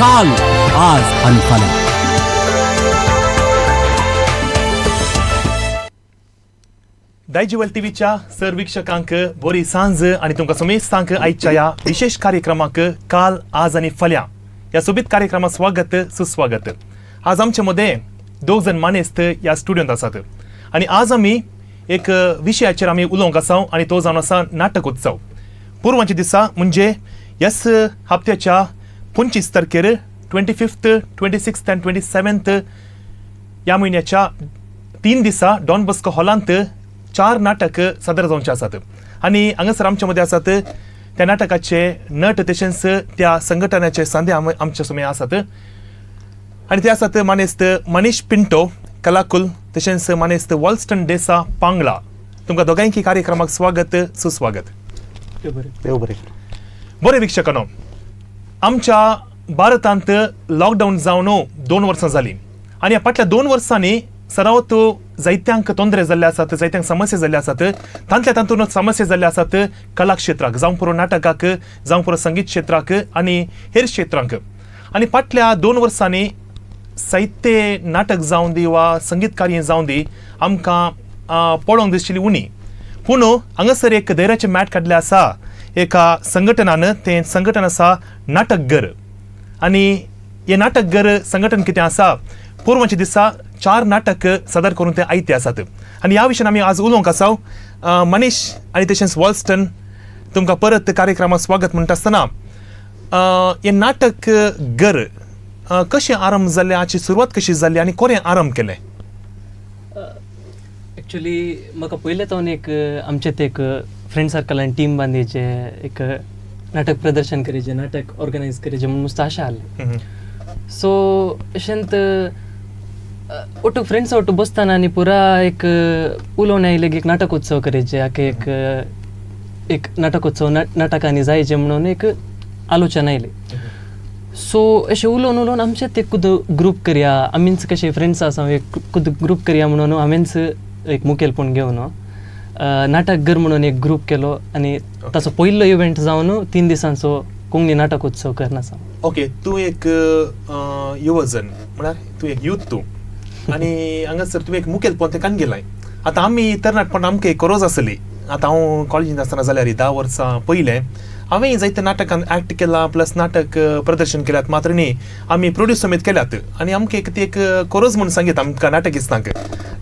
काल, आज आनी फाल्यां. दायजिवेल टीव्हीच्या सर वीक्षकांक बरी सांज आनी तुमकां समेस्तांक आयच्या ह्या विशेष कार्यक्रमाक काल, आज आनी फाल्यां ह्या सोबीत कार्यक्रमाक स्वागत सुस्वागत. आज आमचे मदें दोग जण मानेस्त ह्या स्टुडियोंत आसात आनी आज आमी एक विशयाचेर आमी उलोवंक आसा आनी तो जावन आसा नाटक उत्सव. पुर्वांच्या दिसा म्हणजे ह्याच हप्त्याच्या 25 तारखेर 25th, 26th आनी 27th ह्या म्हयन्याच्या 3 दिसा डॉन बॉस्को हॉलांत 4 नाटक सादर जावचे आसात आनी हांगासर आमचे मदें आसात त्या नाटकाचे नट तशेंच त्या संघटनाचे सांदे आमचे सुमे आसात आनी ते आसात मानेस्त मनीष पिंटो कलाकुल तशेंच मानेस्त वॉल्स्टन डेसा पांगळा. तुमकां दोगांयकी कार्यक्रमाक स्वागत सुस्वागत. बरें वीक्षकांनो, आमच्या भारतांत लॉकडावन जावन 2 वर्सां जालीं आनी ह्या फाटल्या 2 वर्सांनी सरावत जायत्यांक तोंदरे जाल्ले आसात, जायत्यांक समस्या जाल्ले आसात. तांतल्या तातूंत समस्या जाल्ले आसात कला क्षेत्राक, जावं पुरो नाटकाक, जावं पुरो संगीत क्षेत्राक आनी हेर क्षेत्रांक. आनी फाटल्या 2 वर्सांनी साहित्य नाटक जावं दी वा संगीत कार्य जावं दी आमकां पळोवंक दिसली उणी. पूण हांगासर एक धैर्याचें मॅट काडलें आसा एका संघटनान, तें संघटन आसा नाटकघर. आनी हें नाटकघर संघटन कितें आसा, पुर्वांच्या दिसा 4 नाटक सादर करून ते आयते आसात आनी ह्या विशयान आमी आज उलोवंक आसा. मनीष आनी तशेंच वॉल्स्टन, तुमकां परत कार्यक्रमाक स्वागत म्हणटा आसतना हें नाटक घर कशें आरंभ जालें, हाची सुरवात कशी जाली आनी कोणें आरंभ केलें? एक्चुअली म्हाका पयलें तावन एक आमचें ते एक फ्रेंड सर्कलान टीम बांदीचे एक नाटक प्रदर्शन करीचे, नाटक ऑर्गनायज करीचे म्हणून मस्त आशा आसली. सो अशेंत ओटू फ्रेंड्स ओटू बसतना आनी पुरा एक उलोवन आयले की एक नाटक उत्सव करीचे, आके एक एक नाटकोत्सव नाटकांनी जायचे म्हणून एक आलोचना आयली. सो अशें उलोवन उलोवन आमचें ते खुद ग्रूप करया, आमीच कशे फ्रेंड्स आसा एक खुद ग्रूप करया म्हणून हांवेंच एक मुखेलपण घेवन नाटकघर म्हणून एक ग्रूप केलो आनी ताचो पयलो इव्हेंट जावन 3 दिसांचो कोंकणी नाटक उत्सव करना आसा. ओके, तूं एक युवजन म्हळ्यार तूं एक यूथ तूं आनी हांगासर तुवें एक मुखेलपण तें कान गेलाय. आतां आमी तरणाटपण आमकां एक गरज आसली. आतां हांव कॉलेजींत आसतना जाल्यार 10 वर्सां पयलें हांवें जायते नाटकान एक्ट केलां, प्लस नाटक प्रदर्शन केल्यात, मात्र न्ही आमी प्रोड्यूस समेत केल्यात आनी आमकां एक ती एक कोरोज म्हूण सांगीत आमकां नाटकिस्तांक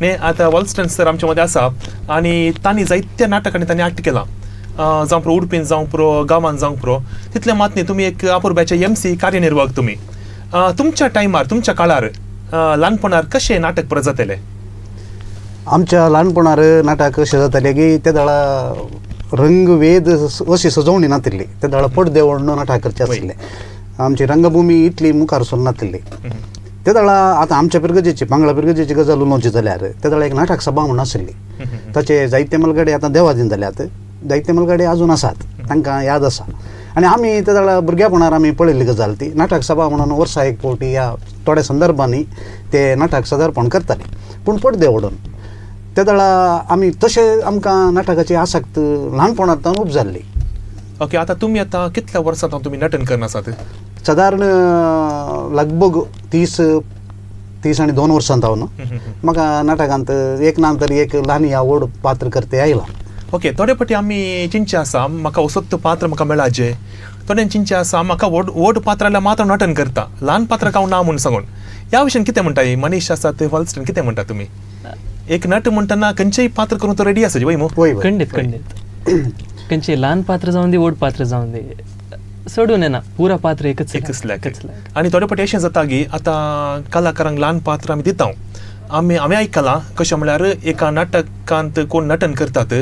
न्ही. आतां वॉल्स्टन सर आमच्या मदें आसा आनी तांणी जायत्या नाटकांनी तांणी एक्ट केलां, जावं पुरो उडपीन, जावं पुरो गांवान, जावं पुरो तितलें मात न्ही तुमी एक अपुरबायचे MC कार्यनिर्वाहक तुमी. तुमच्या टायमार, तुमच्या काळार ल्हानपणार कशें नाटक परत जातालें? आमच्या ल्हानपणार नाटक कशें जातालें की ते वेळा रंगवेद अशी सजोवणी नातिल्ली, ते वेळा पडदे ओडून नाटक करचें आशिल्लें. आमची रंगभूमी इतली मुखार सरून नातिल्ली. ते वेळा आतां आमच्या पिरगजेची, पांगळा पिरगजेची गजाल उलोवची जाल्यार ते वेळा एक नाटक सभा म्हणून आशिल्ली. ताचे जायते मलगडे आतां देवादीन जाल्यात, जायते मलगडे अजून आसात, तांकां याद आसा. आनी आमी ते वेळा भुरग्यापणार आमी पळयल्ली गजाल ती नाटक सभा म्हणून वर्सा एक फावटी ह्या थोड्या संदर्भांनी ते नाटक सादरपण करताले, पूण पडदे ओडून. ते वेळा आमी तशें आमकां नाटकाची आसक्त ल्हानपणांत उब जाल्ली. ओके, आतां तुमी आतां कितल्या वर्सां तुमी नटन करना आसात? सादारण लगभग 30 आनी 2 वर्सां जावन म्हाका नाटकांत एक ना तरी एक ल्हान ह्या व्हड पात्र करते आयलां. ओके, थोडे फावटी आमी चिंतचें आसा म्हाका असोच पात्र म्हाका मेळाचें, थोड्यांनी चिंतचें आसा म्हाका व्हड व्हड पात्र जाल्यार मात्र नटन करता, ल्हान पात्र हांव ना म्हूण सांगून. ह्या विशयान कितें म्हणटा मनीष आसा ते वॉल्स्टन, कितें म्हणटा तुमी? एक नट म्हणटना खंयचेय पात्र करूं तो रेडी आसा वय मू? खंडीत खंडीत, खंयचें ल्हान पात्र जावन दी व्हड पात्र जावन दी सोडून येना, पुरा पात्र एकच एकच लायक. आनी थोडे फावटी अशें जाता की आतां कलाकारांक ल्हान पात्र आमी दिता, आमी हांवें आयकलां कशें म्हळ्यार एका नाटकांत कोण नटन करतात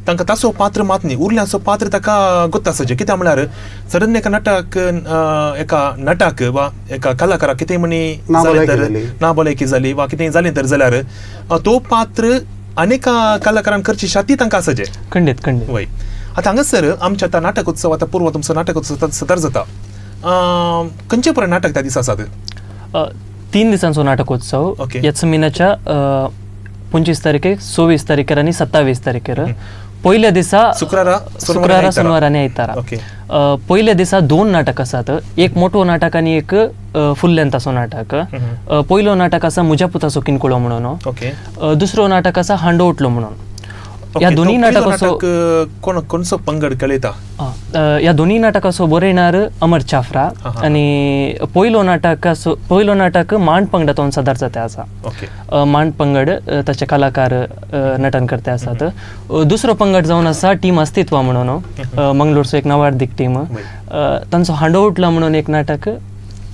तांकां ताचो पात्र मात न्ही उरल्याचो पात्र ताका गोत्त आसाचें. कित्याक म्हळ्यार सडन एका नाटक एका नटाक वा एका कलाकाराक कितें म्हणी जालें तर ना भलायकी जाली वा कितें जालें तर जाल्यार तो पात्र अनेका कलाकारान करची शाती तांकां आसाचें. खंडीत खंडीत वय. आतां हांगासर आमच्या आतां नाटक उत्सव आतां पूर्व तुमचो नाटक उत्सव सदर जाता, खंयचे पर्यंत नाटक त्या दिसा आसात? 3 दिसांचो नाटकोत्सव ह्याच म्हयन्याच्या 25 तारखेक, 26 तारखेर आनी 27 तारखेर. पयल्या दिसा शुक्रारा सोनवार आनी आयतारा. पयल्या दिसा 2 नाटक आसात, एक मोटो नाटक आनी एक फुल लेंथ असो नाटक. पयलो नाटक आसा मुज्या पुताचो किनकुळो म्हणून, दुसरो नाटक आसा हांडो उठलो म्हणून. ह्या दोन्ही नाटकाचो कोण कोणसो पंगड खेळयता? ह्या दोन्ही नाटकाचो बरयणार अमर चाफ्रा आनी पयलो नाटक मांड पंगडातून सादर जाता आसा. मांड पंगड ताचे कलाकार नटन करते आसात. दुसरो पंगड जावन आसा टीम अस्तित्वा म्हणून, मंगलोरचो एक नवार्दीक टीम, तांचो हांडो उठला म्हणून एक नाटक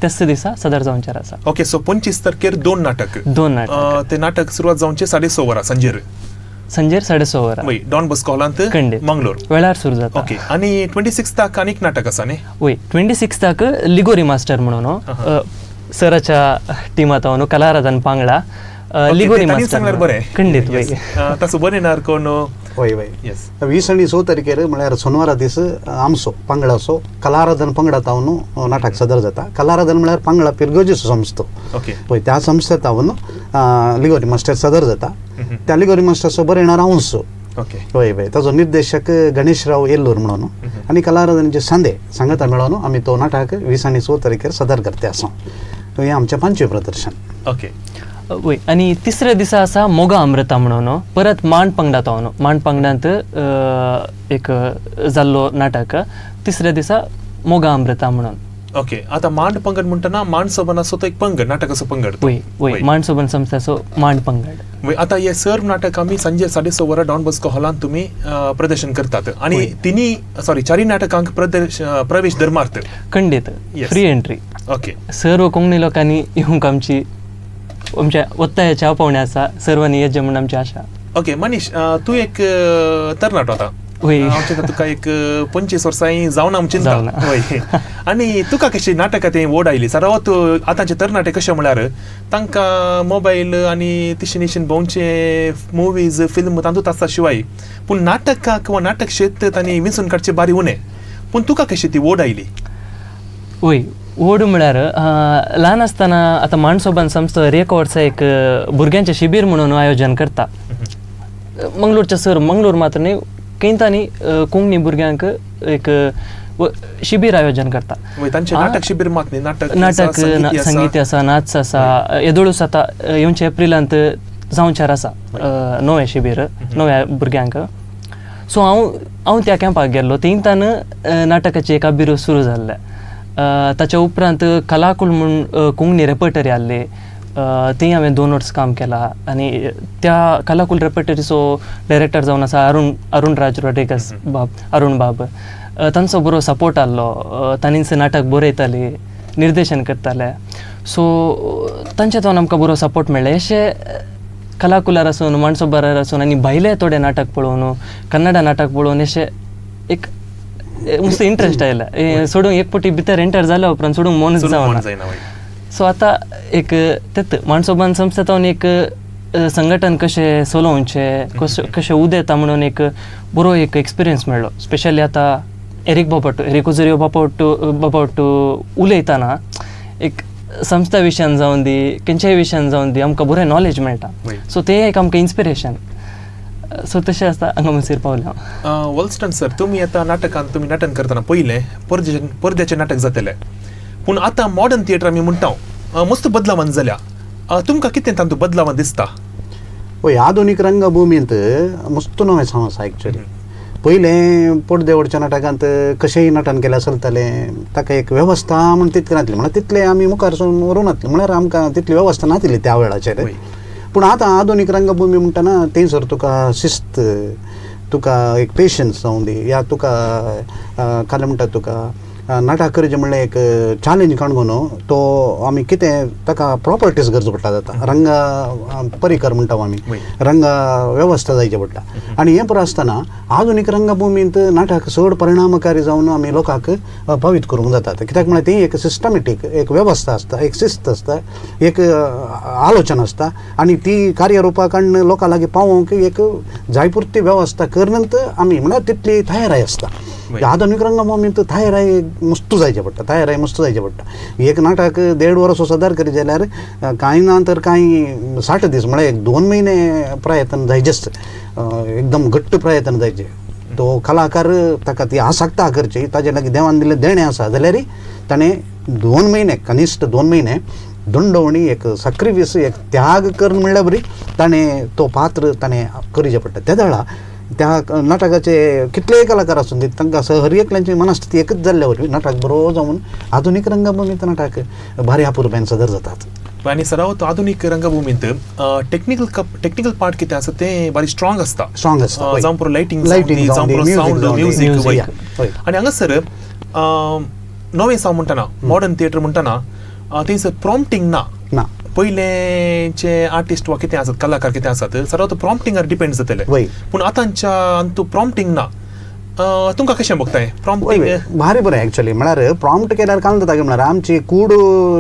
त्याच दिसा सादर जावचें आसा. ओके, सो 25 तारखेर 2 नाटक. 2 नाटक. ते नाटक सुरवात जावचे 6:30 वरां सांजेर. संजेर 6:30 वरां डॉन बॉस्को हॉलांत मंगलोर वेळार सुरू जाता. ओके, आनी 26 आनीक नाटक आसा न्ही? वय, 26 लिगोरी मास्टर म्हणून सराच्या टिमात हांव कलाराधन पांगळा लिगोरी मास्टर. बरें, खंडीत. वय, ताचो बरयणार कोण? वय वय, 20 आनी 6 तारखेर म्हळ्यार सोनवारा दीस आमचो पांगळाचो कलाराधन पंगडा तावन नाटक सादर जाता. कलाराधन म्हळ्यार पांगळा पिरगोजीचो संस्थो. पळय त्या संस्थे तावन लिगोरी मास्टर सादर जाता. त्या लिगोरी मास्टरचो बरयणार हांवचो. वय वय, ताचो निर्देशक गणेशराव येल्लूर म्हणून आनी कलाराधनचे सांदे सांगता मेळोन आमी तो नाटक 20 आनी 6 तारखेर सादर करते आसा. हें आमचें 5वें प्रदर्शन. ओके. वय, आनी तिसऱ्या दिसा आसा मोगा अमृता म्हणून, परत मांड पंगडात हांव मांड पंगडांत एक जाल्लो नाटक तिसऱ्या दिसा मोगा अमृता म्हणून. ओके, आतां मांड पंगड म्हणटना मांड सोबनाचो तो एक पंगड, नाटकाचो पंगड. वय वय, मांड सोबन संस्थाचो मांड पंगड. वय, आतां हे सर्व नाटक आमी सांजे 6:30 वरां डॉन बॉस्को हॉलांत तुमी प्रदर्शन करतात आनी 4 नाटकांक प्रवेश धर्मार्थ खंडीत फ्री एंट्री. ओके, सर्व कोंकणी लोकांनी येवंक आमची आमच्या ಒತ್ತಾಯच्या पावणे आसा, सर्वांनी येचें म्हूण आमची आशा. ओके मनीष, तूं एक तरणाटो आतां. वय, तुका एक 25 वर्सां जावन आमची. वय, आनी तुका कशी नाटकां तें ओड आयली? सरावत आतांचे तरणाटे कशें म्हळ्यार तांकां मोबायल आनी तिशेन तिशेन भोंवचे मुवीज फिल्म तातूंत आसता शिवाय, पूण नाटकाक वा नाटक क्षेत्र तांणी विंचून काडचे बारी उणें, पूण तुका कशी ती ओड आयली? वय, ओड म्हळ्यार ल्हान आसतना आतां मांडसोबान संस्था एक वर्सा एक भुरग्यांचें शिबीर म्हणून आयोजन करता मंगलोरच्या सर, मंगलोर मात्र न्ही कैंतांनी कोंकणी भुरग्यांक एक शिबीर आयोजन करता. नाटक शिबीर मात न्ही, नाटक नाटक संगीत आसा, नाच आसा. येदोळूच आतां येवच्या एप्रिलांत जावचेर आसा नवें शिबीर नव्या भुरग्यांक. सो हांव त्या कॅम्पाक गेल्लो, थंयतान नाटकाची एक अभिरूच सुरू जाल्लें. ताच्या उपरांत कलाकुल म्हूण कोंकणी रेपर्टरी आहली, थंय हांवें 2 वर्स काम केलां आनी त्या कलाकुल रेपर्टरीचो डायरेक्टर जावन आसा अरुण राज रोड्रिगस बाब, अरुण बाब, तांचो बरो सपोर्ट आहलो. तांणीच नाटक बरयताले, निर्देशन करताले, सो तांच्या तावन आमकां बरो सपोर्ट मेळ्ळें. अशें कलाकुलार आसून माणसोबारार आसून आनी भायले थोडे नाटक पळोवन, कन्नडा नाटक पळोवन अशें एक मस्त इंट्रस्ट आयला. सोडूंक एक पटी भितर एंटर जाल्या उपरांत सोडूंक मनच जावना. सो आतां एक तेत माणसोबान संस्था तावन एक संघटन कशें चलोवचें, कशें उदेता म्हणून एक बरो एक एक्सपिरियन्स मेळ्ळो. स्पेशली आतां एरीक बापट, एरीक ओझोरियो बापट उलयतना एक संस्था विशयान जावन दी, खंयच्याय विशयान जावन दी, आमकां बरें नॉलेज मेळटा. सो तें एक आमकां इन्स्पिरेशन. सो तशें आसता हांगा म्हणसर पावलें हांव. वॉल्स्टन सर, तुमी आतां नाटकान तुमी नटन करतना पयलें पडद्याचें नाटक जातलें, पूण आतां मॉडर्न थिएटर आमी म्हणटा मस्त बदलावान जाल्या, तुमकां कितें तातूंत बदलावान दिसता? हय, आधुनीक रंगभुमींत मस्त नवें सामान आसा एक्चुअली. पयलें पडदे नाटकांत कशेंय नटन केल्यार चलतालें, ताका एक वेवस्था म्हूण तितली नासली, म्हळ्यार तितलें आमी मुखार सून व्हरूं नासलें, म्हळ्यार आमकां तितली वेवस्था नासली त्या वेळाचेर. पूण आतां आधुनीक रंगभुमी म्हणटना थंयसर तुका शिस्त, तुका एक पेशन्स जावं दी, या तुका काल म्हणटा तुका नाटक करचें म्हणल्यार एक चॅलेंज काडून न्हू तो आमी कितें ताका प्रॉपर्टीज गरज पडटा जाता, रंग परिकर म्हणटा आमी, रंग वेवस्था जायची पडटा. आनी हें पुरो आसतना आधुनीक रंगभुमींत नाटक चड परिणामकारी जावन आमी लोकांक प्रभावीत करूंक जाता. कित्याक म्हळ्यार ती एक सिस्टमॅटीक एक वेवस्था आसता, एक शिस्त आसता, एक आलोचना आसता आनी ती कार्यरुपा काडून लोकां लागीं पावोवंक एक जायपुरती वेवस्था करून आमी म्हळ्यार तितली तयाराय आसता. आधुनीक रंगभूमींत तयाराय मस्तू जायचे पडटा, तयाराय मस्त जायचे पडटा. एक नाटक 1.5 वर्स सदार करी जाल्यार कांय ना तर कांय 60 दीस म्हळ्यार 1-2 महिने प्रयत्न जायचेच, एकदम घट्ट प्रयत्न जायचे. तो कलाकार ताका ती आसक्ता करची, ताजे लागीं देवान दिल्लें देणें आसा जाल्यार ताणें 2 महिने कनिश्ठ 2 महिने दंडवणी एक सक्रिफीस एक त्याग करून म्हणल्यार बरी ताणें तो पात्र ताणें करचें पडटा. त्या वेळार त्या नाटकाचे कितलेय कलाकार आसून ती तांकां हर एकल्यांची मनस्थिती एकच जाल्ल्या वरवीं नाटक बरो जावन आधुनीक रंगभूमींत नाटक भारी अपुरबायेन सदर जातात. आनी सरावत आधुनीक रंगभूमींत टेक्निकल पार्ट कितें आसा तें बारी स्ट्रॉंग आसता, स्ट्रॉंग आसता, जावं पुरो लायटींग, जावं पुरो सावंड, म्युजीक. आनी हांगासर नवें सावंड म्हणटना, मॉडर्न थिएटर म्हणटना थंयसर प्रॉम्प्टींग ना. पयलेंचे आर्टिस्ट वा कितें आसात, कलाकार कितें आसात सरावत प्रॉम्प्टिंगार डिपेंड जातले, पूण आतांच्या अंतू प्रॉम्प्टींग ना. तुमकां कशें बघताय प्रॉम्प्टींग? भारी बरें एक्चुअली म्हळ्यार प्रॉम्प्ट केल्यार कान जाता म्हळ्यार आमची कूड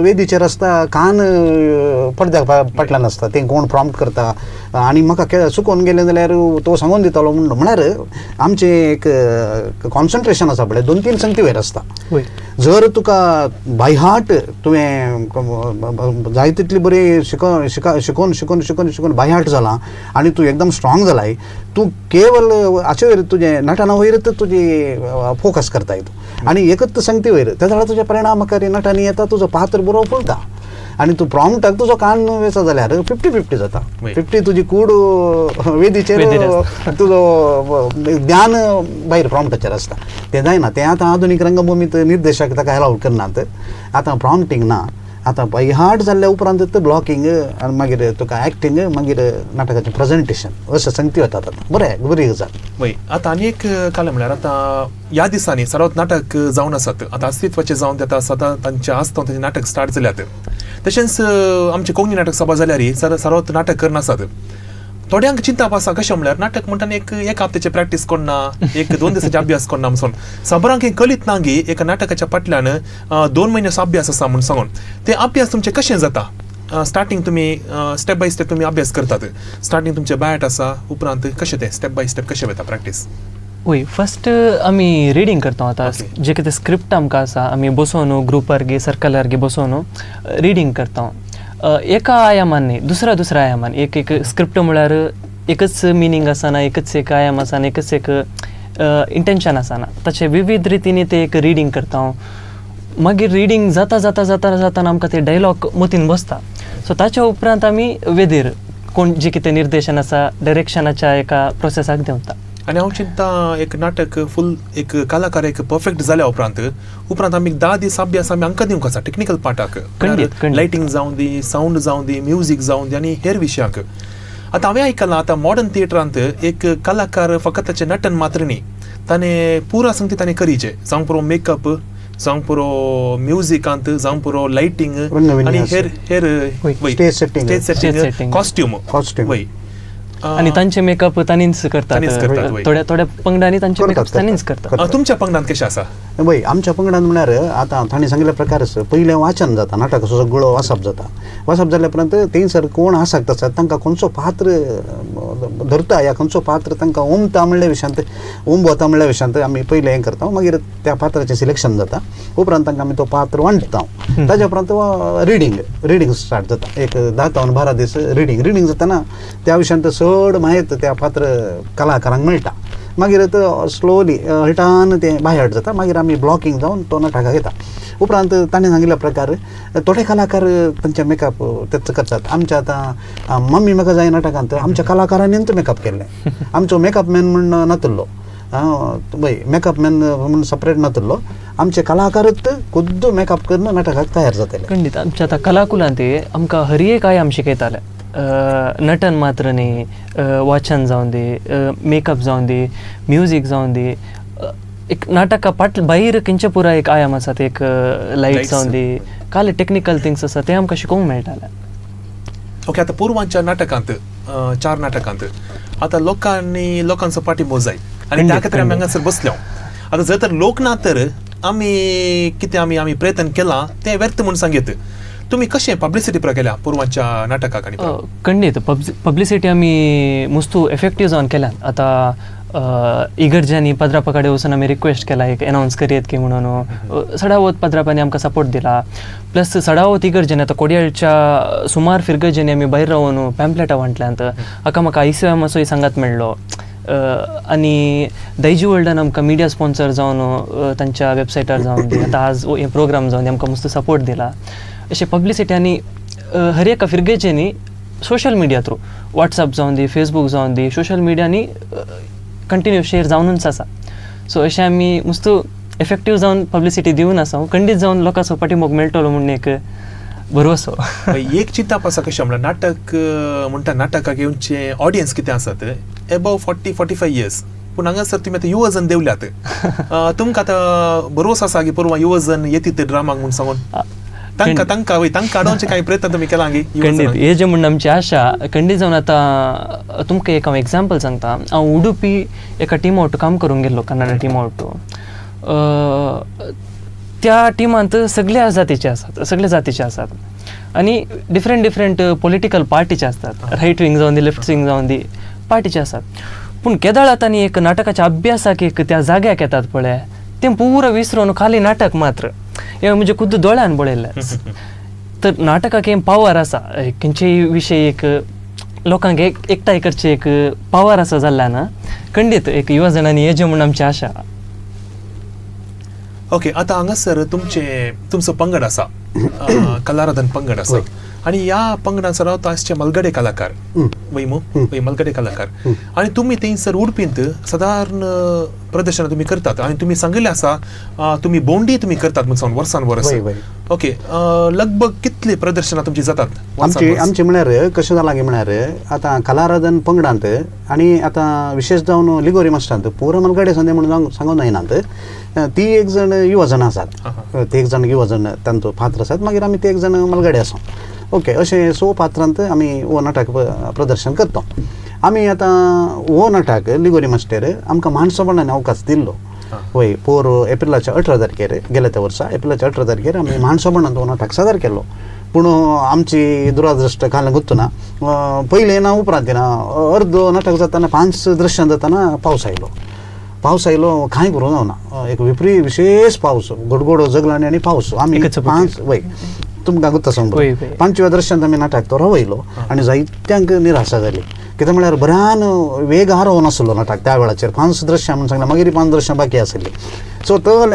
वेदीचेर आसता, कान पडद्या फाटल्यान आसता, तें कोण प्रॉम्प्ट करता आनी म्हाका चुकोवन गेलें जाल्यार तो सांगून दितालो म्हूण. म्हळ्यार आमचें एक कॉन्सन्ट्रेशन आसा पळय 2-3 संगती वयर आसता. जर तुका बाय हार्ट तुवें जाय तितली बरी शिकोवन शिकोवन शिकोवन शिकोवन शिकोवन बाय हार्ट जालां आनी तूं एकदम स्ट्रॉंग जालाय, तूं केवल हाचे वयर तुजें नटना वयर तुजी फोकस करताय तूं आनी एकच संगती वयर, त्या जाल्यार तुजे परिणामकारी नटांनी येता, तुजो पात्र बरो फुलता. आनी तूं प्रॉम्प्टाक तुजो कान वेता जाल्यार 50-50 जाता, 50 तुजी कूड वेदीचेर, तुजो ज्ञान भायर प्रॉम्प्टाचेर आसता. तें जायना, तें आतां आधुनीक रंगभूमींत निर्देशक ताका एलावड करनात. आतां प्रॉम्प्टींग ना, आतां बाय हार्ट जाल्ल्या उपरांत ब्लॉकिंग आनी मागीर तुका एक्टींग, मागीर नाटकाचें प्रेजेंटेशन अशें संगती वतात आतां. बरें, बरी गजाल. वय आतां आनी एक काल म्हळ्यार आतां ह्या दिसांनी सर्वात नाटक जावन आसात, आतां अस्तित्वाचें जावन आतां सदां तांचें आसता तांचें नाटक स्टार्ट जाल्यात. तशेंच आमचे कोंकणी नाटक सभा जाल्यार सर्वात नाटक करनासात. थोड्यांक चिंतप आसा कशें म्हळ्यार नाटक म्हणटाना एक हप्त्याचे प्रॅक्टीस करना, 1-2 दिसाचे अभ्यास करना म्हणून साबरांक हें कळीत ना गी एका नाटकाच्या फाटल्यान 2 म्हयन्याचो अभ्यास आसा म्हूण सांगून. ते अभ्यास तुमचें कशें जाता? स्टार्टींग तुमी स्टेप बाय स्टेप तुमी अभ्यास करतात, स्टार्टींग तुमचें बॅट आसा, उपरांत कशें तें स्टेप बाय स्टेप कशें वता प्रॅक्टीस? वय, फस्ट आमी रिडींग करता आतां, जे कितें स्क्रिप्ट आमकां आसा आमी बसोवन ग्रुपार गे सर्कलार गे बसोवन रिडींग करता. एका आयामान न्ही, दुसऱ्या दुसऱ्या आयामान, एक एक स्क्रिप्ट म्हळ्यार एकच मिनींग आसना, एकच एक आयाम आसना, एकच एक इंटेंशन आसना, ताचे विविध रितीनी ते एक रिडींग करता. मागीर रिडींग जाता जाता जाता जाताना आमकां ते डायलॉग मतीन बसता. सो ताच्या उपरांत आमी वेदीर कोण जे कितें निर्देशन आसा डायरेक्शनाच्या एका प्रोसेसाक देंवता. आनी हांव चिंता एक नाटक फूल एक कलाकार एक परफेक्ट जाल्या उपरांत उपरांत आमी 10 दीस अभ्यास आमी हांकां दिवंक आसा टेक्निकल पार्टाक, लायटींग जावं दी, सावंड जावं दी, म्युजीक जावं दी आनी हेर विशयांक. आतां हांवें आयकलां आतां मॉडर्न थिएटरांत एक कलाकार फकत ताचें नटन मात्र न्ही, ताणें पुरा संगती ताणें करीचें, जावं पुरो मेकअप, जावं पुरो म्युजिकांत, जावं पुरो लायटींग आनी हेर हेर स्टेज सेटींग, कॉस्ट्यूम वय, आनी तांचे मेकअप तांणीच करतात, थोड्या थोड्या पंगडांनी तांचे मेकअप तांणीच करतात. तुमच्या पंगडांत कशें आसा? वय, आमच्या पंगडान म्हळ्यार आतां तांणी सांगिल्ल्या प्रकार पयलें वाचन जाता, नाटकाचो सगळो वाचप जाता. वाचप जाल्या उपरांत थंयसर कोण आसक्त आसा तांकां खंयचो पात्र धरता या खंयचो पात्र तांकां ओमता म्हणल्या विशयांत, ओंबवता म्हणल्या विशयांत आमी पयलें हें करता. मागीर त्या पात्राचें सिलेक्शन जाता, उपरांत तांकां आमी तो पात्र वांटता. ताज्या उपरांत रिडींग रिडींग स्टार्ट जाता. एक 10 ते 12 दीस रिडींग रिडींग जाताना त्या विशयांत चड म्हायत त्या पात्र कलाकारांक मेळटा. मागीर तो स्लोली हळटान तें बाय जाता. मागीर आमी ब्लॉकिंग जावन तो नाटकाक येता. उपरांत ताणें सांगिल्ल्या प्रकार थोडे कलाकार तांचे मेकअप तेच करतात. आमच्या आतां मम्मी म्हाका जाय नाटकांत आमच्या कलाकारांनीच मेकअप केल्लें, आमचो मेकअप मॅन म्हूण नातल्लो, वय मेकअप मॅन म्हूण सपरेट नातल्लो, आमचे कलाकारच खुद्द मेकअप करून नाटकाक तयार जातले. खंडीत आमच्या आतां कलाकुलांत आमकां हर एक आयाम शिकयताले, नटन मात्र न्ही, वाचन जावं दी, मेकअप जावं दी, म्युजीक जावं दी, एक नाटका पाट भायर खंयचे पुराय एक आयाम आसा, एक लायट जावं दी, काले टेक्निकल थिंग्स आसा ते आमकां शिकोवंक मेळटाले. ओके, आतां पूर्वांच्या नाटकांत 4 नाटकांत आतां लोकांनी लोकांचो पाठिंबो जाय आनी त्या खातीर आमी हांगासर बसल्या. आतां जर तर लोक ना तर आमी कितें आमी आमी प्रयत्न केला तें व्यर्थ म्हूण सांगीत. तुमी कशें पब्लिसिटी पुरा केल्या पूर्वांच्या नाटकाक? आनी खंडीत पब्लिसिटी आमी मुस्तू एफेक्टीव जावन केल्या. आतां इगर्जांनी पाद्रापा कडेन वचून आमी रिक्वेस्ट केला एक एनावन्स करयत की म्हणून सडावत पाद्रापांनी आमकां सपोर्ट दिला. प्लस सडावत इगर्जांनी आतां कोडयाळच्या सुमार फिरगर्जांनी आमी भायर रावन पॅम्पलेटां वांटल्यांत. हाका म्हाका आयसीएमाचोय सांगात मेळ्ळो आनी दायजी वर्ल्डान आमकां मिडिया स्पॉन्सर जावन तांच्या वेबसायटार जावन दी आतां आज हे प्रोग्राम जावन आमकां मस्त सपोर्ट दिला. अशें पब्लिसिटी आनी हर एका फिरगेजेनी सोशल मिडिया थ्रू वॉट्सअप जावन दी फेसबूक जावन दी सोशल मिडियांनी कंटिन्यू शेअर जावनूच आसा. सो अशें आमी मस्त इफेक्टीव जावन पब्लिसिटी दिवन आसा खंडीत जावन लोकांचो पाठिंबो मेळटलो म्हूण एक भरवसो. एक चिंतप आसा कशें म्हणल्यार नाटक म्हणटा नाटकाक येवचे ऑडियन्स कितें आसात एबव 40-45 इयर्स पूण हांगासर तुमी आतां युवजन देवल्यात तुमकां आतां भरवसो आसा की परवां युवजन येतीत ड्रामाक म्हूण सांगून तांकां तांकां वय तांकां हाडोवचे कांय प्रयत्न तुमी केला गी? खंडीत हे जे म्हूण आमची आशा खंडीत जावन आतां तुमकां एक हांव एग्जाम्पल सांगता. हांव उडुपी एका टिमा वटू काम करूंक गेल्लो कन्नडा टिमा वटू. त्या टिमांत सगळ्या जातीचे आसात सगळ्या जातीचे आसात आनी डिफरंट डिफरंट पॉलिटिकल पार्टीचे आसतात रायट विंग जावन दी लेफ्ट विंग जावन दी पार्टीचे आसात. पूण केदळात आनी एक नाटकाच्या अभ्यासाक एक त्या जाग्याक येतात पळय तें पुरो विसरून खाली नाटक मात्र हें म्हणजे खुद्द दोळ्यान पळयल्लें. तर नाटकाक हें पावर आसा खंयचेय विशय एक लोकांक एकठांय करचें एक पावर आसा जाल्ल्यान खंडीत एक युवा जाणांनी येचें म्हूण आमची आशा. ओके आतां हांगासर तुमचे तुमचो पंगड आसा कलाराधन पंगड आसा आनी ह्या पंगडान सर आसचे मलगडे कलाकार वय मू वय मलगडे कलाकार आनी तुमी थंयसर उडपींत सादारण प्रदर्शनां तुमी करतात आनी तुमी सांगिल्लें आसा तुमी बोंडी तुमी करतात म्हूण सांगून वर्सान वर्स. ओके लगभग कितले प्रदर्शनां तुमची जातात? आमची आमचे म्हळ्यार कशें जालां म्हळ्यार आतां कलाराधन पंगडांत आनी आतां विशेश जावन लिगोरी मास्टरांत पुरो मलगडे संदे म्हणून सांगून जायनात ती एक जण युवा जाण आसात ते एक जाण युवा जण तांचो पात्र आसात मागीर आमी ते एक जण मलगडे आसा. ओके अशें सो पात्रांत आमी हो नाटक प्रदर्शन करता. आमी आतां हो नाटक लिगोरी मास्टर आमकां मानसोपणान अवकाश दिल्लो वय पोर एप्रिलाच्या 18 तारखेर गेल्या त्या वर्सा एप्रिलाच्या 18 तारखेर आमी मानसोपणान हो नाटक सादर केलो. पूण आमची दुरादृश्ट काल गुत्तना पयलें ना उपरांत ना अर्दो नाटक जाताना 5 दृश्यां जाताना पावस आयलो. पावस आयलो कांय करूं जावना एक विपरीत विशेष पावस गोडगोडो जगलांनी आनी पावस आमी 5 वय तुमकां गुत्ता सांग 5व्या दृश्यांत आमी नाटक तो रावयलो आनी जायत्यांक निराशा जाली कितें म्हळ्यार बऱ्यान वेग हारोवन नासलो नाटक त्या वेळाचेर 5 दृश्यां म्हूण सांगलें मागीर 5 दृश्यां बाकी आसली. सो तो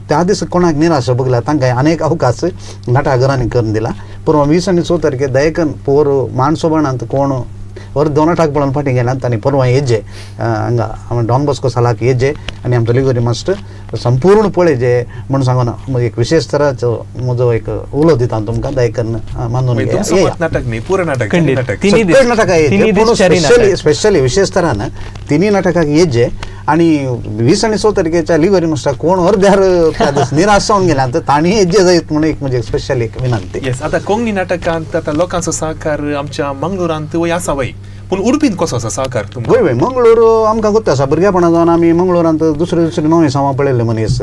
त्या दीस कोणाक निराशा बगल्या तांकां अनेक अवकाश नाटक घरांनी करून दिला. पूर्व 20 आनी 100 तारखे दयकन पोर मानसोबणांत कोण अर्दो नाटक पळोवन फाटीं गेल्यात आनी परवां येजे हांगा डॉन बॉस्को सालाक येजे आनी आमचो लिगोरी मास्टर संपूर्ण पळयजे म्हूण सांगून एक विशेष तराचो म्हजो एक उलो दिता तुमकां दयकन मानून नाटक न्ही पुरो नाटक नाटकां येजे स्पेशली विशेष तरान तिन्ही नाटकाक येजे आनी 20 आनी 100 तारखेच्या लिगोरी मास्टर कोण अर्द्यार निराश जावन गेल्यात तांणी येजे जायत म्हणून एक म्हणजे स्पेशली एक विनंती. येस आतां कोंकणी नाटकांत आतां लोकांचो सहकार आमच्या मंगळुरांत वय आसा वय पूण उडपींत कसो आसा सहकार? वय वय मंगळूर आमकां गोत्त आसा भुरगेपणा जावन आमी मंगळुरांत दुसरे दुसरे नवे सामां पळयल्ले मनीस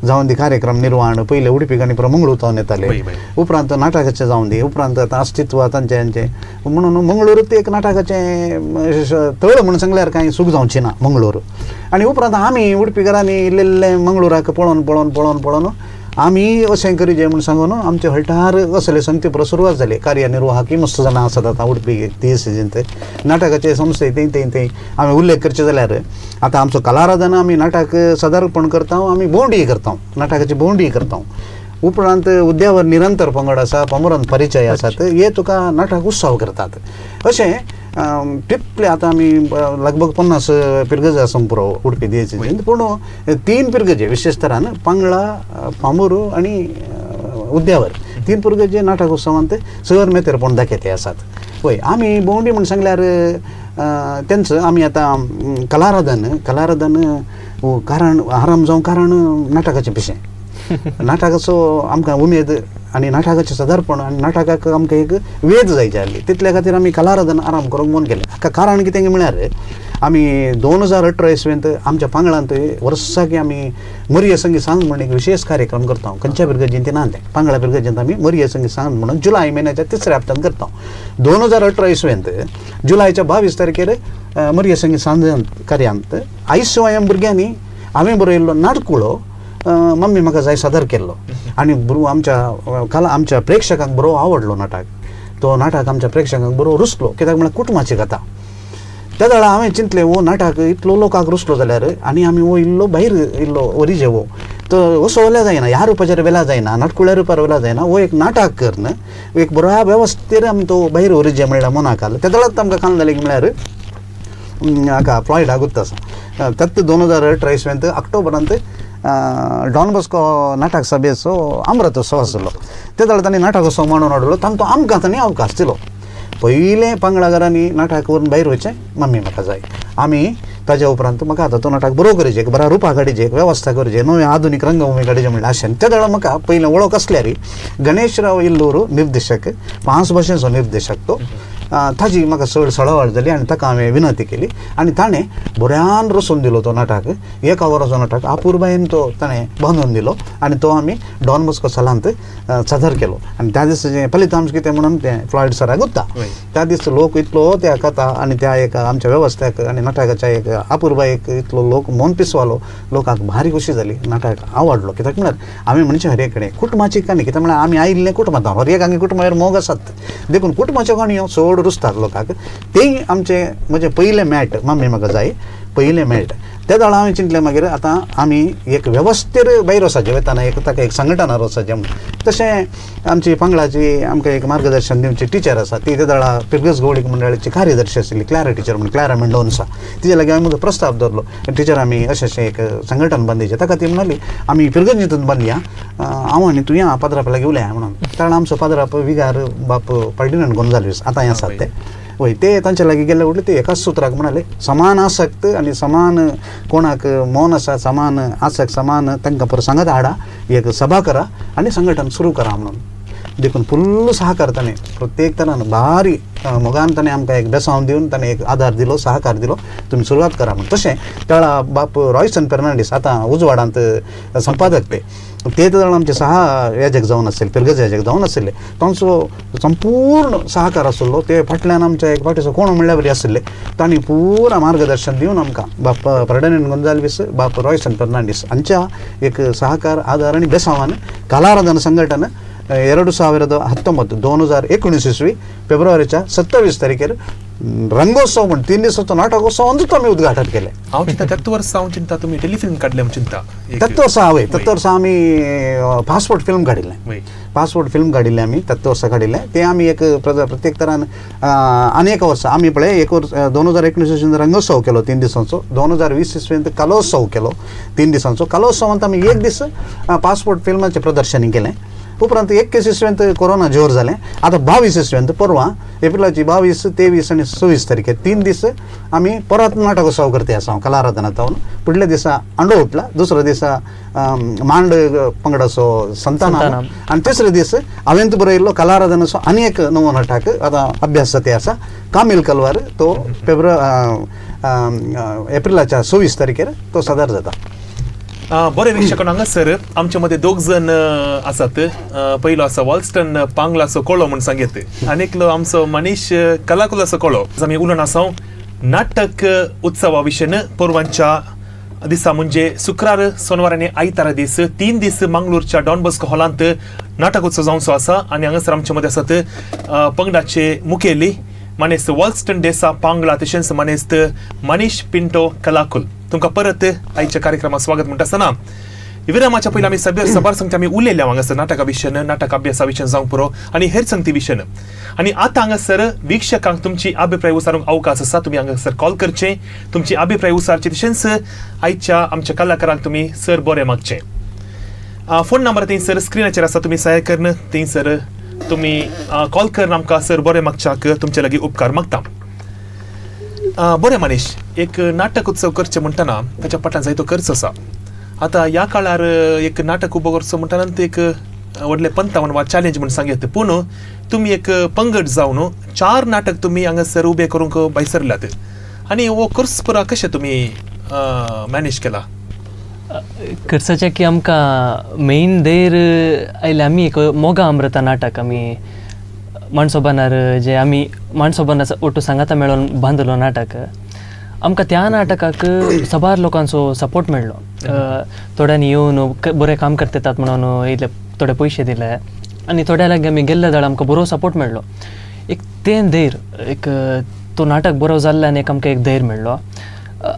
जावन दी कार्यक्रम निर्वाण पयले उडपी आनी परत मंगळूर जावन येताले उपरांत नाटकाचें जावन दी उपरांत आतां अस्तित्व तांचें हांचें म्हणून मंगळूर एक नाटकाचें तळ म्हूण सांगल्यार कांय चूक जावची ना मंगळूर. आनी उपरांत आमी उडपीकारांनी इल्लें इल्लें मंगळुराक पळोवन पळोवन पळोवन पळोवन आमी अशें करीजे म्हूण सांगून आमचे हळटार असले संगती परत सुरवात जाली. कार्यनिर्वाहकी मस्त जाणां आसात आतां उडपी टीएससीजींत नाटकाचे संस्थे थंय थंय थंय आमी उल्लेख करचे जाल्यार आतां आमचो कलाराधन आमी नाटक सादारणपण करता आमी भोंवडी करता नाटकाची भोंवडी करता. उपरांत उद्यावर निरंतर पंगड आसा पमरन परिचय आसात हे तुका नाटक उत्सव करतात. अशें टिपले आतां आमी लगभग 50 पिरगज आसा पुरो उडपी दियेसीजींत पूण 3 पिरगजे विशेष तरान पांगळा पांबुरू आनी उद्यावर 3 पिरगजे नाटक उत्सवांत सर मेतेरपण दाखयते आसात. वय आमी भोंवडी म्हूण सांगल्यार तेंचो आमी आतां कलाराधन कलाराधन कारण आराम जावं कारण नाटकाचें पिशें नाटकाचो आमकां उमेद आनी नाटकाचें सादारणपण आनी नाटकाक आमकां एक वेद जाय जाल्ली तितल्या खातीर आमी कलाराधन आराम करूंक मन केलें. हाका कारण कितें म्हळ्यार आमी 2018 इस्वेंत आमच्या पांगळांत वर्साक आमी मरिये संगी सांग म्हण एक विशेष कार्यक्रम करता खंयच्या पिरगर्जींत ना तें पांगळा पिरगर्जींत आमी मरिये संगी सांग म्हणून जुलय म्हयन्याच्या 3ऱ्या हप्त्यांत करता. 2018 इस्वेंत जुलयच्या 22 तारखेर मरिया संगीत सांज कार्यांत आयसवायम भुरग्यांनी हांवें बरयल्लो नाटकुळो मम्मी म्हाका जाय सादर केल्लो आनी आमच्या कला आमच्या प्रेक्षकांक बरो आवडलो नाटक. तो नाटक आमच्या प्रेक्षकांक बरो रुचलो कित्याक म्हळ्यार कुटुंबाची कथा. त्या वेळार हांवें चिंतलें हो नाटक इतलो लोकांक रुचलो जाल्यार आनी आमी हो इल्लो भायर इल्लो वरी हो तर असो वेल्या जायना ह्या रुपाचेर वेला जायना नाटकुळ्या रुपार वेला जायना हो एक नाटक करून एक बऱ्या वेवस्थेर आमी तो भायर वरी म्हणल्यार मनाक आलो. त्या वेळार आमकां कान जालें की म्हळ्यार हाका फ्लॉयडा गुत्त आसा त्यात 2018 इस्वेंत ऑक्टोबरांत डॉन बॉस्को नाटक सभेचो अमृतोत्सव आसलो. ते वेळार तांणी नाटकोत्सव म्हणून हाडलो तांकां आमकां तांणी अवकाश दिलो. पयलें पंगडाघरांनी नाटक व्हरून भायर वयचें मम्मी म्हाका जाय आमी ताज्या उपरांत म्हाका आतां तो नाटक बरो करचें एक बऱ्या रुपा काडचें एक वेवस्था करचें नवें आधुनीक रंगभूमी काडचें म्हणल्यार आशेन. त्या वेळार म्हाका पयलें वळख आसल्यार गणेशराव इल्लूर निर्देशक 5 भाशेंचो निर्देशक तो ताजी म्हाका चड सळावळ जाली आनी ताका हांवें विनंती केली आनी ताणें बऱ्यान रचून दिलो तो नाटक. एका वराचो नाटक अपुरबायेन तो ताणें बांदून दिलो आनी तो आमी डॉन बॉस्को सालांत सादर केलो. आनी त्या दिसाचें फलितांश कितें म्हणून तें फ्लॉयड सराक गुत्ता. त्या दीस लोक इतलो त्या कथा आनी त्या एक आमच्या वेवस्थेक आनी नाटकाच्या एक अपुरबायेक इतलो लोक मन पिसवालो लोकांक भारी खोशी जाली नाटक आवडलो. कित्याक म्हळ्यार आमी म्हणचे हर एक कडेन कुटुंबाची काणी कित्याक म्हळ्यार आमी आयिल्लें कुटुंबांत हर एक आमगे कुटुंबाचेर मोग आसात देखून कुटुंबाच्यो काणयो चड रुचतात लोकांक. तेय आमचें म्हजें पयलें मॅट मम्मी म्हाका जाय पयलें मॅट. त्या वेळार हांवें चिंतलें मागीर आतां आमी एक वेवस्थेर भायर वचपाचें वतना एक ताका एक संघटना वचपाचें म्हणून. तशें आमची पंगडाची आमकां एक मार्गदर्शन दिवची टिचर आसा ती त्या वेळार पिरगस गवळीक मंडळाची कार्यदर्शी आशिल्ली क्लारा टिचर म्हणून क्लारा मेंडोन्सा तिच्या लागीं हांवें म्हजो प्रस्ताव दवरलो टिचर आमी अशें अशें एक संघटन बांदचें. ताका ती म्हणाली आमी पिरगंजीतून बांदया हांव आनी तूं या पाद्रापा लागीं उलया म्हणून. कारण आमचो पाद्राप विगार बाप फर्डिनंड गोन्जाल्वीस आतां हें आसात ते वय ते तांच्या लागीं गेले उरले ते एकाच सुत्राक म्हणाले समान आसक्त आनी समान कोणाक मौन आसा समान आसक्त समान तांकां परत सांगत हाडा एक सभा करा आनी संघटन सुरू करा म्हणून. देखून फुल्ल सहकार ताणें प्रत्येक तरान भारी मोगान ताणें आमकां एक बेसांव दिवन ताणें एक आदार दिलो सहकार दिलो तुमी सुरवात करा म्हणून. तशें तेळा बाप रॉयसन फेर्नांडीस आतां उजवाडांत संपादक ते ते जाण आमचे सहा याजक जावन आशिल्ले पिरगज याजक जावन आशिल्ले तांचो संपूर्ण सहकार आशिल्लो. ते फाटल्यान आमच्या एक फाटीचो कोण म्हणल्यार बरी आशिल्ले तांणी पुरा मार्गदर्शन दिवन आमकां बाप फर्डिनंड गोन्जाल्वीस बाप रॉयसन फेर्नांडीस हांच्या एक सहकार आदार आनी बेसांवान कलाराधन संघटन 2019 2019 इसवी फेब्रुवारीच्या 27 तारखेर रंगोत्सव म्हण 3 दिसाचो नाटकोत्सव अंदूच आमी उद्घाटन केलें. हांव चिंता त्याच वर्सा हांव चिंता तुमी टेलिफिल्म काडलें म्हूण चिंता. त्याच वर्सा हय त्याच वर्सा आमी पासपोर्ट फिल्म काडिल्लें. पासपोर्ट फिल्म काडिल्लें आमी त्याच वर्सा काडिल्लें तें आमी एक प्रत्येक तरान आनी एका वर्सा आमी पळय एक वर्स 2019 इसवीन रंगोत्सव केलो 3 दिसांचो 2020 इसवीन कलोत्सव केलो 3 दिसांचो. कलोत्सवांत आमी एक दीस पासपोर्ट फिल्माचें प्रदर्शन केलें. उपरांत 21 इसवेंत कोरोना जोर जालें. आतां 22 इसवेंत परवां एप्रिलाची 22, 23 आनी 26 तारखेर 3 दीस आमी परत नाटकोत्सव करते आसा हांव कलाराधना जावन. फुडल्या दिसा अंडो उठला दुसऱ्या दिसा मांड पंगडाचो संतान आनी तिसरे दीस हांवें बरयल्लो कलाराधनाचो आनी एक नवो नाटक आतां अभ्यास जाता आसा कामील कलवार तो एप्रिलाच्या 26 तारखेर तो सादर जाता. बरें वीक्षक हांगासर आमचे मदें दोग जण आसात. पयलो आसा वॉल्स्टन पांगलाचो कोळो म्हूण सांगेत आनी एकलो आमचो मनीश कलाकुलाचो कोळो. आमी उलोवन आसा नाटक उत्सवा विशयन परवांच्या दिसा म्हणजे शुक्रार सोनवार आनी आयतारा दीस 3 दीस मंगळूरच्या डॉन बॉस्को हॉलांत नाटक उत्सव जावचो आसा आनी हांगासर आमचे मदें आसात पंगडाचे मुखेली मानेस्त वॉल्स्टन डेसा पांगला तशेंच मानेस्त मनीश पिंटो कलाकुल. तुमकां परत आयच्या कार्यक्रमात स्वागत म्हणटा आसतना विरामाच्या पयलीं आमी सबार संगती आमी उलयल्या हांगासर नाटका विशयन नाटक अभ्यासा विशयन जावंक पुरो आनी हेर संगती विशयन. आनी आतां हांगासर वीक्षकांक तुमची अभिप्राय उसारूंक अवकाश आसा. तुमी हांगासर कॉल करचे तुमची अभिप्राय उसारची तशेंच आयच्या आमच्या कलाकारांक तुमी सर बरें मागचें. फोन नंबर थंयसर स्क्रिनाचेर आसा तुमी सहाय करून थंयसर तुमी कॉल करून आमकां सर बरें मागच्याक तुमचे लागीं उपकार मागता. बरें मनीश एक नाटक उत्सव करचें म्हणटना ताच्या फाटल्यान जायतो खर्च आसा. आतां ह्या काळार एक नाटक उबो करचो म्हणटना ते एक व्हडलें पंतावन वा चॅलेंज म्हूण सांगयत पूण तुमी एक पंगड जावन 4 नाटक तुमी हांगासर उबे करूंक भायर सरल्यात आनी हो खर्च पुरा कशें तुमी मॅनेज केला? खर्चाचे की आमकां मेन देर आयले आमी एक मोगा अमृता नाटक आमी माणसोबानार जे आमी माणसोबानार ओटू सांगाता मेळोन बांदलो नाटक आमकां त्या नाटकाक साबार लोकांचो सपोर्ट मेळ्ळो. थोड्यांनी येवन बरें काम करतात म्हणून इल्ले थोडे पयशे दिले आनी थोड्या लागीं आमी गेल्ले जाल्यार आमकां बरो सपोर्ट मेळ्ळो. एक तें धैर्य, एक तो नाटक बरो जाल्ल्यान एक आमकां एक धैर्य मेळ्ळो.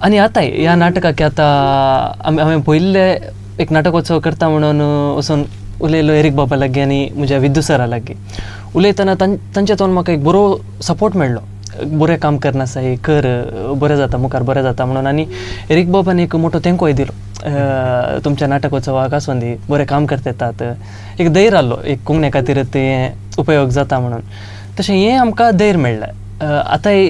आनी आतांय ह्या नाटकाक आतां आमी हांवें पयिल्ले एक नाटकोत्सव करता म्हणून वचून उलयलो एरीक बाबा लागीं आनी म्हज्या विद्यू सरा लागीं उलयतना तांच्या तोंड म्हाका एक बरो सपोर्ट मेळ्ळो. बरें काम करना आसा हे कर, बरें जाता मुखार बरें जाता म्हणून. आनी एरीक बाबान एक मोठो तेंकोय दिलो, तुमच्या नाटकोत्सवाक आसून दी बरें काम करतात, एक धैर्य आहलो एक कोंकणे खातीर तें उपयोग जाता म्हणून. तशें हें आमकां धैर्य मेळ्ळें. आतांय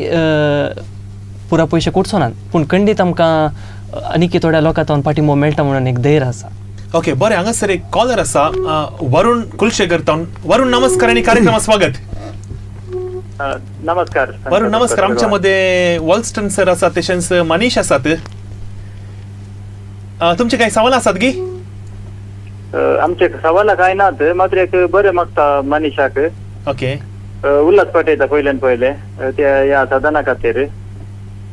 पुरा पयशे कुटचो नात पूण खंडीत आमकां आनीक थोड्या लोकां पाठिंबो मेळटा म्हणून एक धैर्य आसा. ओके बरें, हांगासर एक कॉलर आसा, वरुण कुलशेखर तावन. वरुण नमस्कार आनी कार्यक्रमात स्वागत. नमस्कार वरुण, नमस्कार. आमच्या मध्ये वॉल्स्टन सर आसात, तशेंच मनीष आसात. तुमचे काही सवाल आसात की? आमचे सवाल काय नात, मात्र एक बरें मागता मनीषाक. ओके, उल्हास पाठयता पयल्यान पयले त्या ह्या साधना खातीर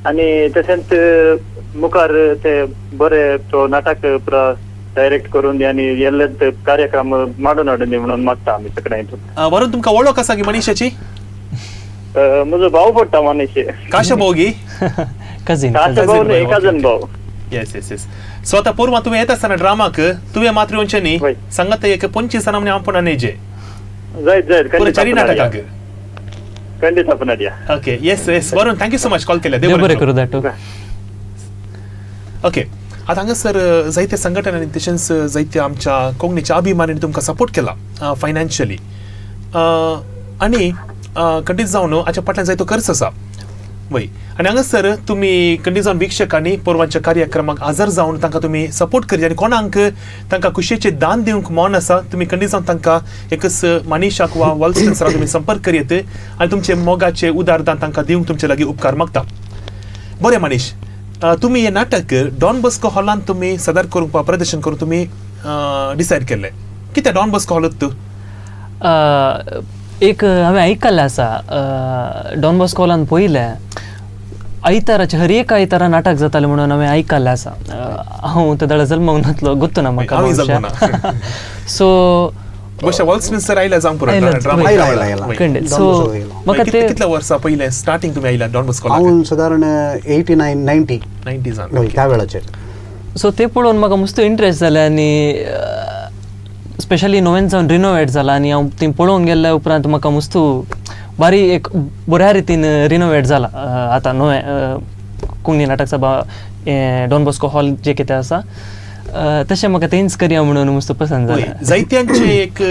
आनी तशेंच मुखार ते बरे तो नाटक पुरा डायरेक्ट करून दी आनी येल्ले कार्यक्रम मांडून हाडून दी म्हणून मागता आमी सगळ्यां. वरुण, तुमकां वळख आसा की मनीषाची? म्हजो भाव पडटा मनीष. काशा भाव गी? कजीन. काशा भाव न्ही, कजन भाव. येस येस येस. सो आतां पोरवा तुवें येता आसतना ड्रामाक तुवें मात्र येवचें न्ही, सांगात एक 25 जाणां म्हण हांव पण नेजे जायत जायत पुरो चारी नाटकाक खंडीत आपण या. Okay, yes yes Varun, thank you so much call केल्या. देव बरें करूं दाटू. ओके, आतां हांगासर जायते संघटनांनी तशेंच जायते आमच्या कोंकणीच्या अभिमानांनी तुमकां सपोर्ट केला फायनान्शियली आनी खंडीत जावन हाच्या फाटल्यान जायतो खर्च आसा वय. आनी हांगासर तुमी खंडीत जावन वीक्षकांनी पोरवांच्या कार्यक्रमाक हजर जावन तांकां तुमी सपोर्ट करचे आनी कोणाक तांकां खुशयेचें दान दिवंक मन आसा तुमी खंडीत जावन तांकां एकच मनीषाक वा वॉल्स्टन सराक तुमी संपर्क करयत आनी तुमचे मोगाचे उदार दान तांकां दिवंक तुमचे लागीं उपकार मागता. बरें मनीष, तुमी हें नाटक डॉन बॉस्को हॉलांत तुमी सादर करूंक वा प्रदर्शन करूंक तुमी डिसायड केल्लें, कित्याक डॉन बॉस्को हॉलांत? एक हांवें आयकल्लें आसा डॉन बॉस्को हॉलांत पयलें आयताराचे हर एक आयतारा नाटक जातालें म्हणून हांवें आयकल्लें आसा. हांव ते दाडा जल्मूंक नातलो, गोत्तो ना म्हाका. सो वॉल्स्टन सर आयला जावंक पुरो खंडीत. सो म्हाका ते कितल्या वर्सां पयलें स्टार्टिंग तुमी आयला डॉन बॉस्को? हांव सादारण 89 90 90 त्या वेळाचेर. सो ते पळोवन म्हाका मस्त इंट्रस्ट जालें आनी स्पेशली नव्यान जावन रिनोवेट जाला आनी हांव ती पळोवंक गेल्ल्या उपरांत म्हाका मस्त बारी एक बऱ्या रितीन रिनोवेट जाला. आतां नवें कोंकणी नाटक सभा डॉन बॉस्को हॉल जे कितें आसा तशें म्हाका तेंच करया म्हणून मस्त पसंत जालें. जायत्यांची एक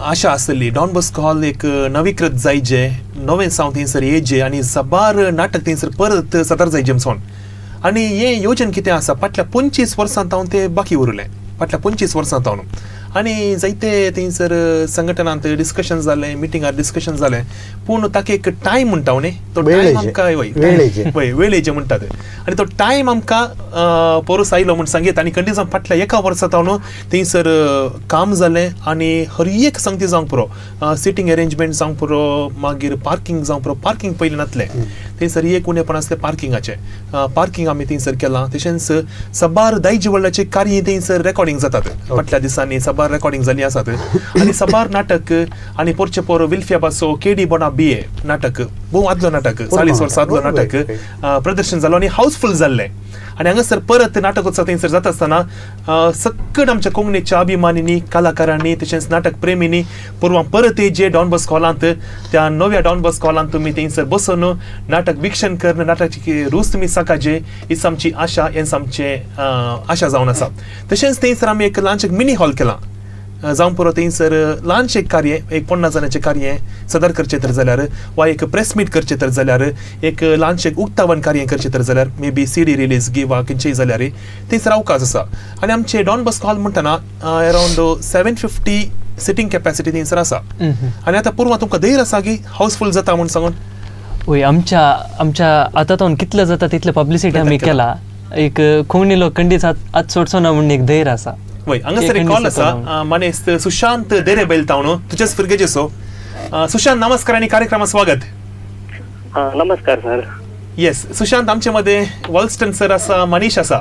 आशा आसली डॉन बॉस्को हॉल एक नवीकृत जायचे, नवें सावन थंयसर येयचे आनी साबार नाटक थंयसर परत सादर जायचे म्हणून. आनी हें योजन कितें आसा फाटल्या 25 वर्सां तावन तें बाकी उरलें, फाटल्या 25 वर्सां तावन. आनी जायते थंयसर संघटनांत डिस्कशन जालें, मिटिंगार डिस्कशन जालें, पूण ताका एक टायम म्हणटा न्ही, तो टायम आमकां वय वेळेचे म्हणटात आनी तो टायम आमकां पोरूस आयलो म्हूण सांगीत. आनी खंडीत जावन फाटल्या एका वर्सा तावन थंयसर काम जालें आनी हर एक संगती जावंक पुरो, सिटींग एरेंजमेंट जावंक पुरो, मागीर पार्किंग जावंक पुरो. पार्किंग पयलीं नासलें थंयसर, एक उणेपण आसलें पार्किंगाचें, पार्किंग आमी थंयसर केलां. तशेंच साबार दायजी व्हडल्याचे कार्य थंयसर रेकॉर्डिंग जातात फाटल्या दिसांनी, साबार रेकॉर्डिंग जाली आसात आनी साबार नाटक. आनी पोरचे पोर विल्फिया बासो केडी बोना बिये नाटक भोव आदलो नाटक, 40 वर्सां आदलो नाटक प्रदर्शन जालो आनी हाऊसफुल जाल्लें. आनी हांगासर परत नाटकोत्सव थंयसर जाता आसतना सक्कड आमच्या कोंकणीच्या अभिमानींनी, कलाकारांनी तशेंच नाटक प्रेमींनी पोरवां परत जे डॉन बॉस्को हॉलांत, त्या नव्या डॉन बॉस्को हॉलांत तुमी थंयसर बसून नाटक वीक्षण करून नाटकाची रूच तुमी साकाचे हीच आमची आशा, हेंच आमचें आशा जावन आसा. तशेंच थंयसर आमी एक ल्हानशें मिनी हॉल केलां जावं पुरो, थंयसर ल्हानशें कार्य एक 50 जाणांचें कार्य सदर करचें तर जाल्यार वा एक प्रेस मीट करचें तर जाल्यार, एक ल्हानशें उक्तावण कार्य करचें तर जाल्यार, मे बी CD release गी वा खंयचेय जाल्यार थंयसर अवकाश आसा. आनी आमचें डॉन बॉस्को हॉल म्हणटना अरावंड 750 सिटींग कॅपॅसिटी थंयसर आसा. आनी आतां पूर्व तुमकां धैर्य आसा की हाऊसफूल जाता म्हूण सांगून? वय, आमच्या आमच्या आतां तावन कितलें जाता तितलें पब्लिसिटी आमी केला. एक कोंकणी लोक खंडीत हात सोडचो ना म्हूण एक धैर्य आसा. वय, हांगासर एक कॉल आसा मानेस्त सुशांत देरे बैलतावन, तुजेच फिरगेजेसो. सुशांत नमस्कार आनी कार्यक्रमात स्वागत. नमस्कार सर. येस सुशांत आमचे मध्ये वॉल्स्टन सर आसा मनीष आसा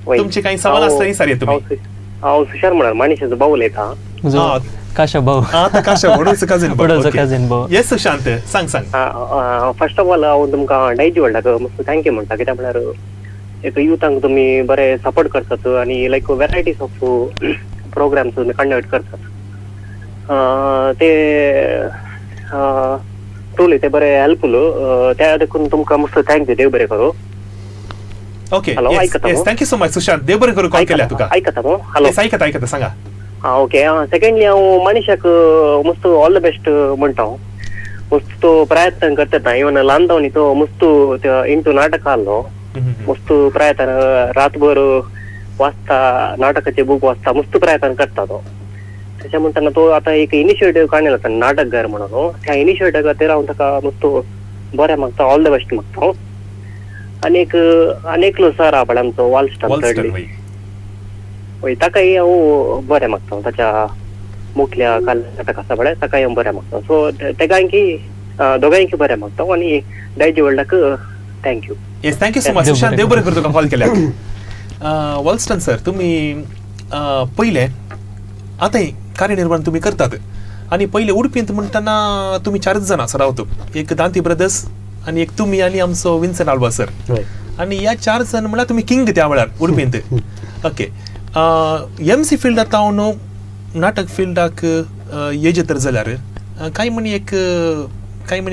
तुमचे काही सवाल आसता ती सारये तुमी. हांव सुशांत म्हळ्यार मनीषाचो भाव उलयता. काशा भाऊ आता काशा वडोलचो कझीन वडोलचो कझीन भाऊ. येस सुशांत सांग सांग. फर्स्ट ऑफ ऑल हांव तुमकां डायजी वर्ल्डाक मस्त thank you म्हणटा कित्याक म्हळ्यार एक युथांक तुमी बरे सपोर्ट करतात आनी लायक वेरायटीज ऑफ प्रोग्राम्स तुमी कंडक्ट करतात ते ट्रुली ते बरे हेल्पफुल त्या देखून तुमकां मस्त thank you देव बरें करूं. Okay yes thank you so much Sushant देव बरें करूं कॉल केल्या तुका. आयकता मो? हॅलो आयकता आयकता सांगा. हां ओके. सेकंडली हांव मनीषाक मस्त ऑल the best म्हणटा. मस्त तो प्रयत्न करता इवन ल्हान जावन तो मस्त इंटू नाटक आहलो मस्त प्रयत्न रातभर वाचता नाटकाचे बूक वाचता मस्त प्रयत्न करता तो. तशें म्हणटना तो आतां एक इनिशिएटीव काडलेलो आसा नाटक घर म्हणून त्या इनिशिएटिव्ह खातीर हांव ताका मस्त बरें मागता ऑल the best मागता. आनी एक आनी एकलो सर आहा पळय आमचो वॉलस्टन थर्डली वय ताकाय हांव बरें मागता ताच्या मुखल्या काल नाटक आसा पळय ताकाय हांव बरें मागता. सो तेगांकी दोगांयकी बरें मागता आनी डायजी वर्ल्डाक thank you. Yes thank you so much Sushant देव बरें करूं तुका कॉल केल्यार. वॉलस्टन सर तुमी पयलें आतां कार्यनिर्वहण तुमी करतात आनी पयलें उडपींत म्हणटना तुमी चारच जाणां सरावतो एक दांती ब्रदर्स आनी एक तुमी आनी आमचो विन्सन आल्वा सर आनी ह्या चार जाण म्हळ्यार तुमी किंग त्या वेळार उडपींत. ओके एम सी फिल्डांत हांव न्हू नाटक फिल्डाक येजे तर जाल्यार कांय म्हणी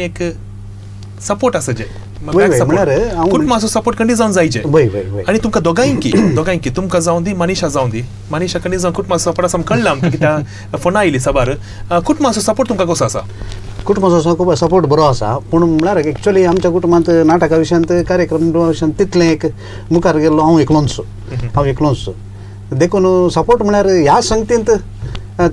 एक सपोर्ट आसा जे कुटुंबाचो सपोर्ट कंडी जावन जायचे आनी तुमकां दोगांयकी तुमकां जावन दी मनीषा जावन दी मनीषा कंडी जावन कुटुंबाचो सपोर्ट आसा कळ्ळा आमकां कित्याक फोना आयली साबार कुटुंबाचो सपोर्ट तुमकां कसो आसा? कुटुंबाचो सपोर्ट बरो आसा पूण म्हळ्यार एक्चुअली आमच्या कुटुंबांत नाटका विशयांत कार्यक्रम विशयांत तितलें एक मुखार गेल्लो हांव एकलोच देखून सपोर्ट म्हळ्यार ह्या संगतींत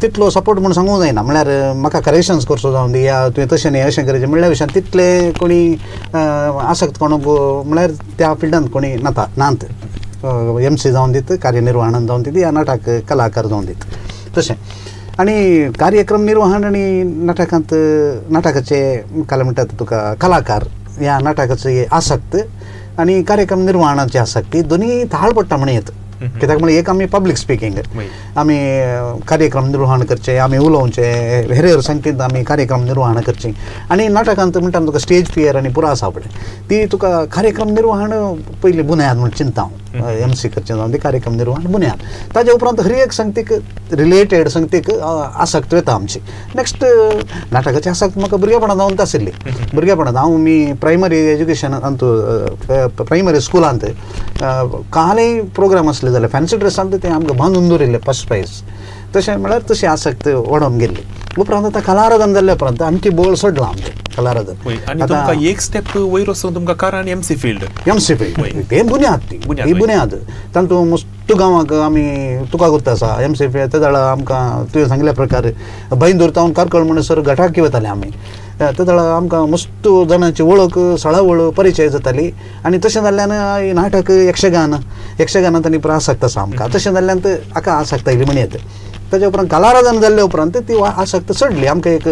तितलो सपोर्ट म्हूण सांगूंक जायना म्हळ्यार म्हाका करेक्शन्स करचो जावन दी या तुवें तशें न्ही अशें करचें म्हणल्या विशयान तितले कोणी आसक्त कोण म्हळ्यार त्या फिल्डांत कोणी नात एम सी जावन दीत कार्यनिर्वहणान जावन दीत या नाटक कलाकार जावन दीत तशें. आनी कार्यक्रम निर्वहण आनी नाटकांत नाटकाचे काय म्हणटात तुका कलाकार ह्या नाटकाची आसक्त आनी कार्यक्रम निर्वहणाची आसक्ती दोनी थाळ पडटा म्हण येत कित्याक म्हळ्यार एक आमी पब्लीक स्पिकींग आमी कार्यक्रम निर्वहण करचे आमी उलोवचें हेर संगतींत आमी कार्यक्रम निर्वहण करचें आनी नाटकांत म्हणटा तुका स्टेज फियर आनी पुरो आसा पळय ती तुका कार्यक्रम निर्वहण पयलीं बुन्याद म्हूण चिंता हांव एम सी करचें जावन ती कार्यक्रम निर्वहण बुन्याद ताजे उपरांत हर एक संगतीक रिलेटेड संगतीक आसक्त वता आमची. नेक्स्ट नाटकाची आसक्त म्हाका भुरगेपणांत जावन आशिल्ली भुरगेपणांत हांव मी प्रायमरी एज्युकेशनांत प्रायमरी स्कुलांत कालय प्रोग्राम आसले जाल्यार फॅन्सी ड्रेसांत तें आमकां बांदून दवरिल्लें फर्स्ट प्रायज तशें म्हळ्यार तशी आसक्त वाडोवन गेल्ली. उपरांत आतां कलाराधन जाल्ल्या उपरांत आणखी बोळ सोडला आमचें कलाराधन. आनी तुमकां एक स्टेप वयर वचून तुमकां कारण एम सी फिल्ड तें बुन्याद ती बुन्याद तातूंत मस्त गांवाक आमी तुका करता आसा एम सी फिल्ड ते जाल्यार आमकां तुवें सांगिल्ल्या प्रकार बैंदूर तावन कार्कळ म्हणसर घटाकी वताले आमी ते जाल्यार आमकां मस्त जाणांची वळख सळावळ परिचय जाताली आनी तशें जाल्ल्यान नाटक यक्षगान यक्षगानांत आनी आसक्त आसा आमकां तशें जाल्ल्यान हाका आसक्त आयली म्हण येता. ताच्या उपरांत कलाराधन जाल्ल्या उपरांत ती आसक्त चडली आमकां एक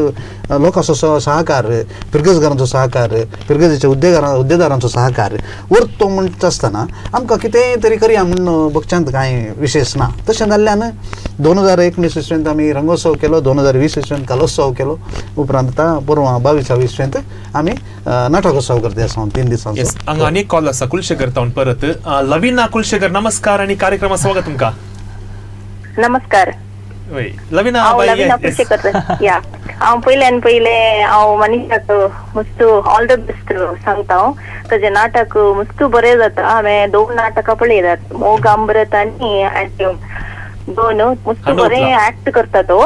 लोकांचो सहकार फिरगजगारांचो सहकार फिरगजेच्या उद्देदारांचो सहकार उरतो म्हणटा आसतना आमकां कितेंय तरी करया म्हूण बगच्यांत कांय विशेश ना. तशें जाल्ल्यान 2019 इसवेंत आमी रंगोत्सव केलो 2020 इसवेंत कलोत्सव केलो उपरांत आतां परवां 22 इसवेंत आमी नाटकोत्सव करता आसा 3 दिसांचो. हांगा आनी एक कॉल आसा कुलशेखर तावन परत. लवीना कुलशेखर नमस्कार आनी कार्यक्रमात स्वागत तुमकां. नमस्कार. लवीना लवीना कुलशेखर. या हांव पयल्यान पयलें हांव मनीषाक मस्त ऑल the best सांगता. हांव ताजें नाटक मस्त बरें जाता. हांवें 2 नाटकां पळयल्यात मोग अमृत आनी दोन मस्त बरें एक्ट करता तो.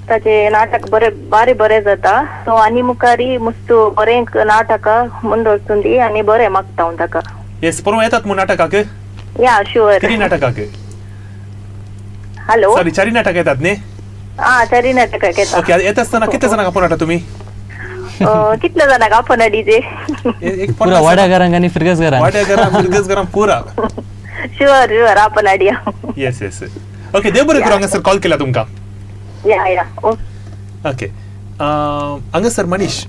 ताजें नाटक बरें बारे बरें जाता. सो आनी मुखारी मस्त बरें नाटक मुंद वचून दी आनी बरें मागता हांव ताका. येस परवा येतात मू नाटकाक? या शुअर. कितें नाटकाक? हॅलो सॉरी चारी नाटक येतात न्ही? आं चारी नाटकाक येता. ओके येता आसतना कितले जाणांक आपोवन हाडटा तुमी? कितले जाणांक आपोवन हाडीजे? पुरा वाड्याघरांक आनी फिरगजघरांक. वाड्याघरांक फिरगजघरांक पुरा. शुअर शुअर आपोवन हाडया. येस येस ओके देव बरें करूं. हांगासर कॉल केला तुमकां. या या ओके. हांगासर मनीष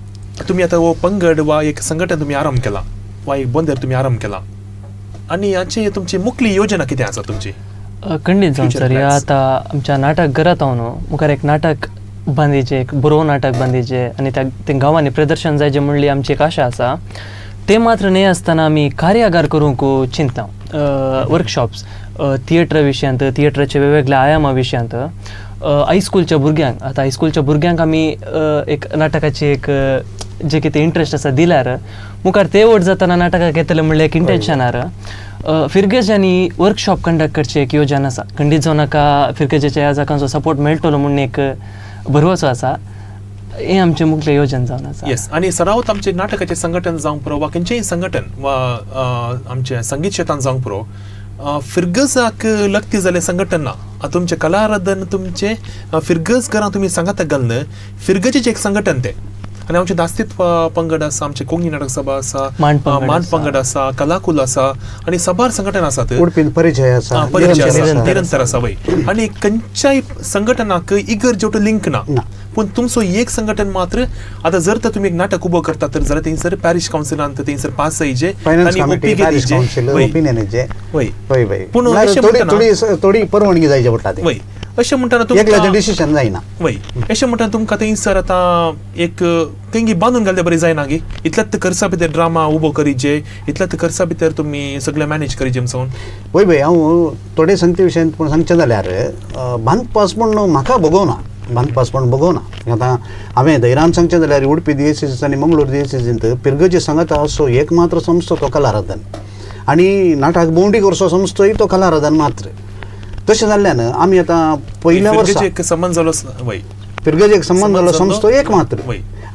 तुमी आतां हो पंगड वा एक संघटन तुमी आरंभ केला वा एक बंदर तुमी आरंभ केला आनी हाची तुमची मुखली योजना कितें आसा तुमची? खंडीत जावन सर, ह्या आतां आमच्या नाटक घरांत हांव न्हू मुखार एक नाटक बांदीचें, एक बरो नाटक बांदीचें आनी त्या गांवांनी प्रदर्शन जायचें म्हणली आमची एक आशा आसा. ते मात्र न्हय आसतना आमी कार्यागार करूंक चिंतता, वर्कशॉप्स थिएटर विशयांत, थिएटराच्या वेगवेगळ्या आयामा विशयांत हायस्कूलच्या भुरग्यांक. आतां हायस्कूलच्या भुरग्यांक आमी एक नाटकाची एक जे कितें इंट्रस्ट आसा दिल्यार मुखार ते व्हड जातना नाटकाक येतले म्हणलें एक इंटेन्शनार फिरगेजांनी वर्कशॉप कंडक्ट करची एक योजना आसा. खंडीत जावन नाका फिरगेजेच्या ह्या जाकांचो सपोर्ट मेळटलो म्हूण एक भरवसो आसा. हें आमचें मुखलें योजन जावन आसा. येस, आनी सरावत आमचें नाटकाचें संघटन जावंक पुरो वा खंयचेंय संघटन वा आमचें संगीत क्षेत्रान जावंक पुरो, फिरगजाक लग्ती जालें संघटन ना. आतां तुमचें कलाराधन तुमचें फिरगज घरां तुमी सांगाताक घालून फिरगजेचें एक संघटन तें. आनी आमचें दास्तित्व पंगड आसा, आमचें कोंकणी नाटक सभा आसा, मांड पंगड आसा, कलाकुल आसा आनी साबार संघटन आसात, परिचय आसा, निरंतर आसा वय. आनी खंयच्याय संघटनाक इगर्ज जेवटो लिंक ना, पूण तुमचो एक संघटन मात्र आतां जर तर तुमी एक नाटक उबो करता तर जाल्यार थंयसर पॅरिश कावन्सिलान थंयसर पास जायचे, पूण थोडी परवानगी जायची पडटा वय. अशें म्हणटना तुमकां डिसिजन जायना वय. अशें म्हणटना तुमकां थंयसर आतां एक खंय बांदून घातल्यार बरें जायना गी? इतल्यात खर्चा भितर ड्रामा उबो करीचे, इतल्यात खर्चा भितर तुमी सगळें मॅनेज करीचे म्हणून. वय वय, हांव थोडे सांगते विशयान पूण सांगचें जाल्यार बांदपास म्हूण म्हाका भोगोवना, बांदपास म्हूण भोगोवना. आतां हांवें धैर्यान सांगचें जाल्यार उडपी दियेसीस आनी मंगळूर दियेसीसींत पिरगजी सांगता असो एक मात्र संस्था तो कलाराधन आनी नाटक भोंवडी करचो संस्थोय तो कलाराधन मात्र. तशें जाल्ल्यान आमी आतां पयल्या वर्सा संबंद जालो वय, पिरगजेक संबंद जालो संस्थो एक मात्र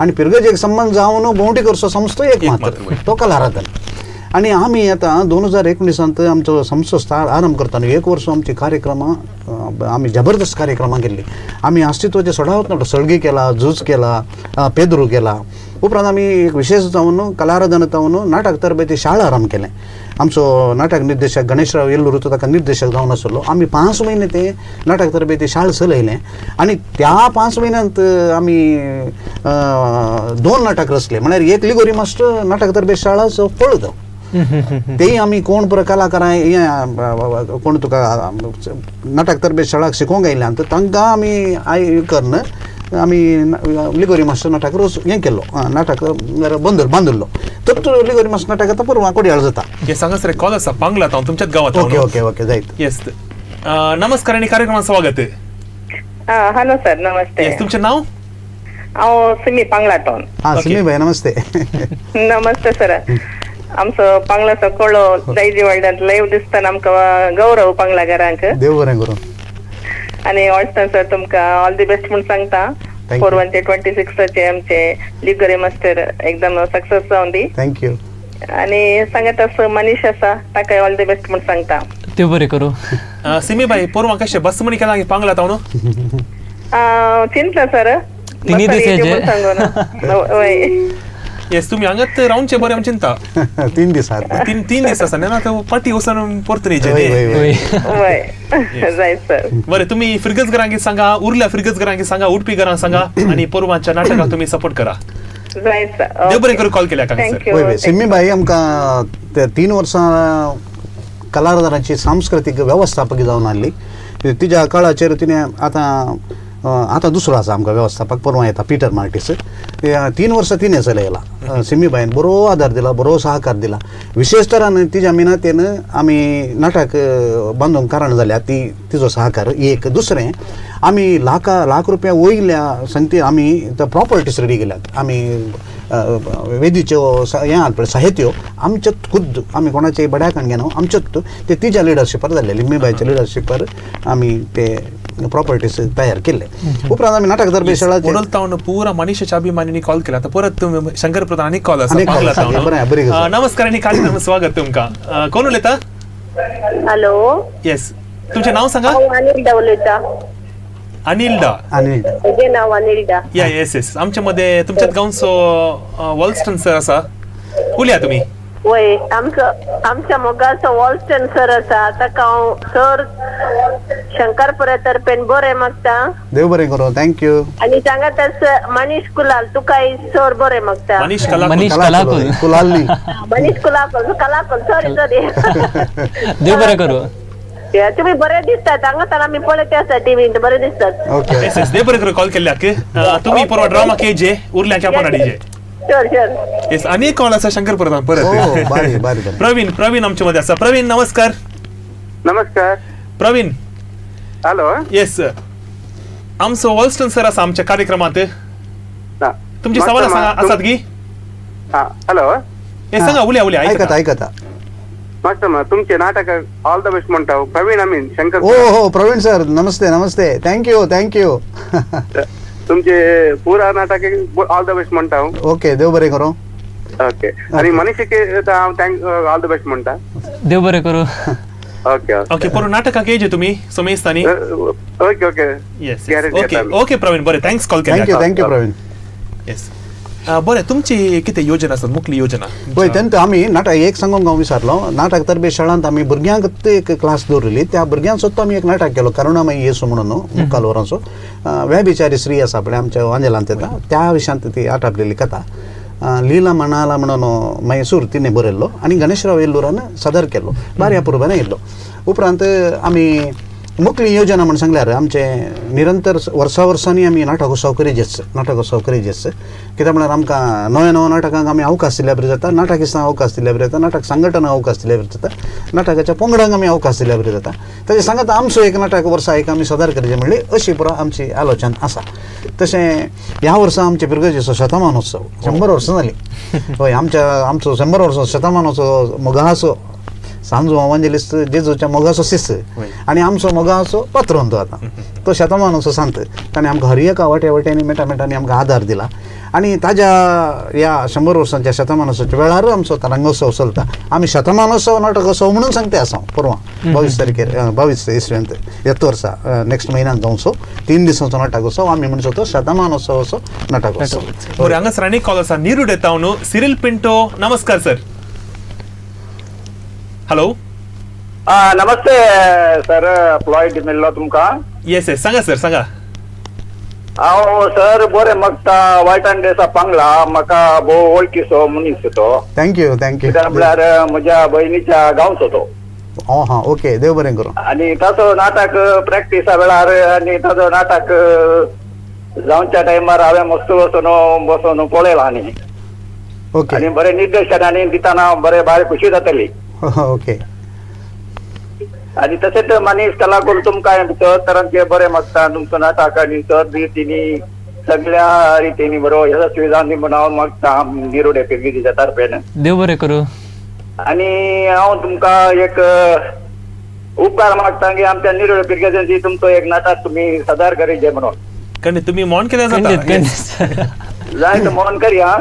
आनी पिरगजेक संबंद जावन भोंवडी करचो संस्थो एक मात्र तो कलाराधन. आनी आमी आतां 2019 आमचो संस्था आरंभ करतना एक वर्स आमची कार्यक्रमां आमी जबरदस्त कार्यक्रमां केल्ली. आमी अस्तित्वाचे सडावत नाटक सळगी केला, झूज केला, पेद्रू केला. उपरांत आमी एक विशेष जावन कलाराधन जावन नाटक तरबेती शाळा आरंभ केलें. आमचो नाटक निर्देशक गणेशराव येल्लूर ताका निर्देशक जावन आसलो. आमी 5 म्हयने ते नाटक तरबेती शाळा चलयलें आनी त्या 5 म्हयन्यांत आमी 2 नाटक रचले. म्हळ्यार एक लिगोरी मास्टर नाटक तरबेती शाळाचो फळ तो तेय आमी कोण पुरो कलाकारां हें कोण तुका नाटक तरबेती शाळाक शिकोवंक आयल्यान तर तांकां आमी I करून आमी लिगोरी मास्टर नाटक रोज हें केल्लो, नाटक बांदिल्लो. तर तो लिगोरी मास्टर नाटक आतां पुरो कोडयाळ जाता. हे सांगा सर, कॉल आसा पांगला हांव तुमच्याच गांवांत. ओके ओके ओके जायत. येस, नमस्कार आनी कार्यक्रमात स्वागत. हॅलो सर, नमस्ते. तुमचें नांव? हांव सिमी पांगला टावन. हां सिमी भाई नमस्ते. नमस्ते सर. आमचो पांगलाचो कळो दायजी वर्ल्डांत लायव्ह दिसतना आमकां गौरव पांगला घरांक. देव बरें करूं. आनी ऑल्सन सर तुमकां ऑल the best म्हूण सांगता. 4/1/26 आमचे लिगोरी मास्टर एकदम सक्सेस जावन दी. Thank you. आनी सांगत आसा मनीष आसा ताकाय ऑल the best म्हूण सांगता. देव बरें करूं. सिमी बाई, पोरवा कशें बस म्हणी केला पांगला तावन? चिंतला सर, तिनी दीस वय. येस, तुमी हांगात रावचे बरें आमी चिंता. 3 दीस आसा. तीन दीस आसा ना पाटी वचून परतून येयचें. वय जाय सर. बरें, तुमी फिरगज घरांक सांगा, उरल्या फिरगज घरांक सांगा, उडपी घरांक सांगा आनी पोरवाच्या नाटकाक तुमी सपोर्ट करा. जाय सर. देव बरें करूं कॉल केल्या सर. वय वय, सिमी बाई आमकां 3 वर्सां कलाकारांची सांस्कृतीक वेवस्थापक जावन आहली. तिज्या काळाचेर तिणें आतां आतां दुसरो आसा आमकां वेवस्थापक परवां येता पिटर मार्टीस. 3 वर्सां तिणें चलयला. सिमीबायन बरो आदार दिला, बरो सहकार दिला. विशेष तरान तिज्या मिनातेन आमी नाटक बांदूंक कारण जाल्या ती तिजो सहकार एक. दुसरें आमी लाख रुपया वयल्या संगती आमी प्रॉपर्टीज रेडी केल्यात. आमी वेदीच्यो हें आहा पळय साहित्यो आमच्योच खुद्द, आमी कोणाचे बड्याकान घेना, आमच्योच ते तिज्या लिडरशिपार जाल्ले, लिम्मीबायच्या लिडरशिपार आमी ते प्रॉपर्टीज तयार केल्ले. उपरांत आमी नाटक तरबेती शाळा उडलतावन पुरा मनीषाच्या अभिमानींनी कॉल केला. आतां परत शंकर प्रधान आनी कॉल आसा. नमस्कार आनी कार्यक्रम स्वागत तुमकां. कोण उलयता? हॅलो. येस, तुमचें नांव सांगा. अनिलडा उलयता. अनिलडा. अनिलडा म्हजें नांव अनिलडा. या येस येस, आमच्या मध्ये तुमच्याच गांवचो वॉल्स्टन सर आसा. उलया तुमी. वय आमचो आमच्या मोगाचो वॉल्स्टन सर आसा ताका हांव सर शंकरपुरा तर्फेन बरें मागता. देव बरें करूं. Thank you. आनी सांगातच मनीष कुलाल तुकाय सर बरें मागता. मनीष कलाकुल कुलाल न्ही, मनीष कुलाकुल कलाकुल सॉरी सॉरी. देव बरें करूं. तुम्ही बरे दिसतात हांगा आमी पळयत आसा टीव्हीन, बरे दिसतात. ओके देव बरें करूं. कॉल केल्ल्याक तुम्ही परवा ड्रामा केजे उरल्या की आपण हाडीजे. Sure sure. Yes आनी एक कॉल आसा शंकरपुरांत परत. बारी बारी प्रवीण, प्रवीण आमचे मध्ये आसा. प्रवीण नमस्कार. नमस्कार प्रवीण. हॅलो. येस आमचो वॉल्स्टन सर आसा आमच्या कार्यक्रमात. तुमची सवाल आसात की? हॅलो. येस सांगा, उलया उलया. आयकता आयकता. मास्टर तुमचे नाटक ऑल the best म्हणता. प्रवीण आमीन शंकर. ओ हो प्रवीण सर नमस्ते नमस्ते. Thank you thank you. तुमचे पुरा नाटक ऑल the best म्हणता. ओके देव बरें करूं. ओके आणि मनीषेक हांव thank all the best म्हणता. देव बरें करूं. ओके ओके परत नाटकाक येजे तुमी सोमेस्तानी. Okay okay. Yes okay okay Praveen बरें thanks call केल्याक. Thank you thank you Praveen. Yes बरें तुमची कितें योजना आसा मुखली योजना? पळय तेन्ना आमी नाटक एक सांगूंक हांव विसरलो. नाटक तरबे शाळांत आमी भुरग्यांक एक क्लास दवरिल्ली. त्या भुरग्यांक सुद्दां आमी एक नाटक केलो करुणामयी येसू म्हणून मुखाल वरांचो व्यभिचारी स्त्री आसा पळय आमच्या वांजेलांत येता त्या विशयांत ती आटापलेली कथा लीला मणाला म्हणून मैसूर तिणें बरयल्लो आनी गणेशराव येल्लूरान सादर केल्लो. बारी अपुरबायन येयल्लो. उपरांत आमी मुखली योजना म्हण सांगल्यार आमचे निरंतर वर्सा वर्सांनी आमी नाटकोत्सव करीजेच नाटकोत्सव करीजेच. कित्याक म्हळ्यार आमकां नव्या नव्या नाटकांक आमी अवकाश दिल्यार बरी जाता, नाटकिस्तांक अवकाश दिल्यार बरी जाता, नाटक संघटनाक अवकाश दिल्यार बरी जाता, नाटकाच्या पंगडांक आमी अवकाश दिल्यार बरी जाता. ताचे सांगात आमचो एक नाटक वर्सा एक आमी सादर करचें म्हणली अशी पुरो आमची आलोचन आसा. तशें ह्या वर्सा आमचे पिरगर्जेचो शतमानोत्सव 100 वर्सां जालीं. हय आमच्या आमचो 100 वर्सां शतमानोत्सव मोगाचो सांजू वांजेलिस्त जेजूच्या मोगाचो शिस्त आनी आमचो मोगाचो पात्रोन तो आतां तो शतमानाचो सांत ताणें आमकां हर एका वाटे वाट्यांनी मेटा मेटांनी आमकां आदार दिला आनी ताज्या ह्या 100 वर्सांच्या शतमानोत्सवाच्या वेळार आमचो रंगोत्सव चलता. आमी शतमानोत्सव नाटकोत्सव म्हणून सांगते आसा परवां 22 तारखेर 22 इसवेंत येत वर्सा नेक्स्ट म्हयन्यान जावचो 3 दिसांचो नाटकोत्सव आमी म्हणचो तो शतमानोत्सवाचो नाटकोत्सव. बरें हांगासर आनी कॉल आसा निरुड येता न्हू. सिरील पिंटो नमस्कार सर. हॅलो. नमस्ते सर. फ्लॉयड मेळ्ळो तुमकां? येस येस सांगा सर सांगा. हांव सर बरें मागता वायटान डेसा पांगला म्हाका भोव वळखीचो मनीस तो. Thank you thank you. कित्याक म्हळ्यार म्हज्या भयणीच्या गांवचो तो. हां ओके देव बरें करूं. आनी ताचो नाटक प्रॅक्टिसा वेळार आनी ताचो नाटक जावच्या टायमार हांवें मस्त वचून बसून पळयलां. आनी ओके आनी बरें निर्देशन आनी दितना बरें भायर खुशी जातली. ओके आनी तशेंच मनीष कलाकुल तुमकां सर तरांचे बरें मागता तुमचो नाटक आनी सर रितींनी सगळ्या रितींनी बरो यशस्वी जावन दी म्हूण हांव मागता निरोडे फिरगीच्या तर्फेन. देव बरें करूं. आनी हांव तुमकां एक उपकार मागता की आमच्या निरोडे फिरगेजांची तुमचो एक नाटक तुमी सादर करीजे म्हणून. खंडीत तुमी मौन केल्यार जाता. जाय तर मौन करया.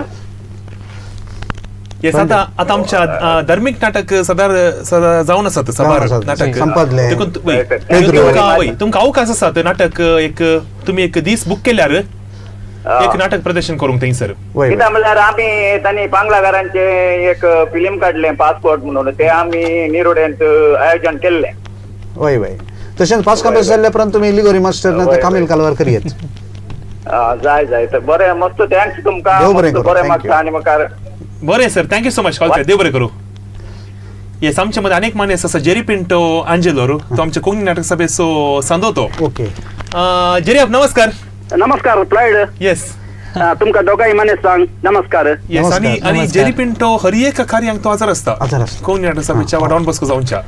येस आता आता आमच्या धार्मीक नाटक सदार सदा जावन आसात सबार नाटक देखून तुमकां अवकाश आसा ते नाटक एक तुमी एक दीस बूक केल्यार एक नाटक प्रदर्शन करूंक थंयसर. कित्याक म्हणल्यार आमी तांणी पांगलाकारांचे एक फिल्म काडलें पासपोर्ट म्हणून ते आमी निरोड्यांत आयोजन केल्लें. वय वय तशेंच पास कापेस जाल्ल्या उपरांत तुमी लिगोरी मास्टर ना कामील कालवार करयेत. जाय जाय तर बरें मस्त thanks तुमकां बरें मागता आनी मुखार बरें sir thank you so much call केल्यार. देव बरें करूं. येस आमच्या मध्ये अनेक मान्य आसा जेरी पिंटो आंजेलो तो आमच्या कोंकणी नाटक सभेचो सांदो तो. ओके जेरी आप नमस्कार. नमस्कार फ्लॉयड. येस तुमकां दोगांय मानेस्तांक नमस्कार. येस आनी आनी जेरी पिंटो हर एक कार्यांक तो हजर आसता कोंकणी नाटक सभेच्या वा डॉन बॉस्को जावच्या.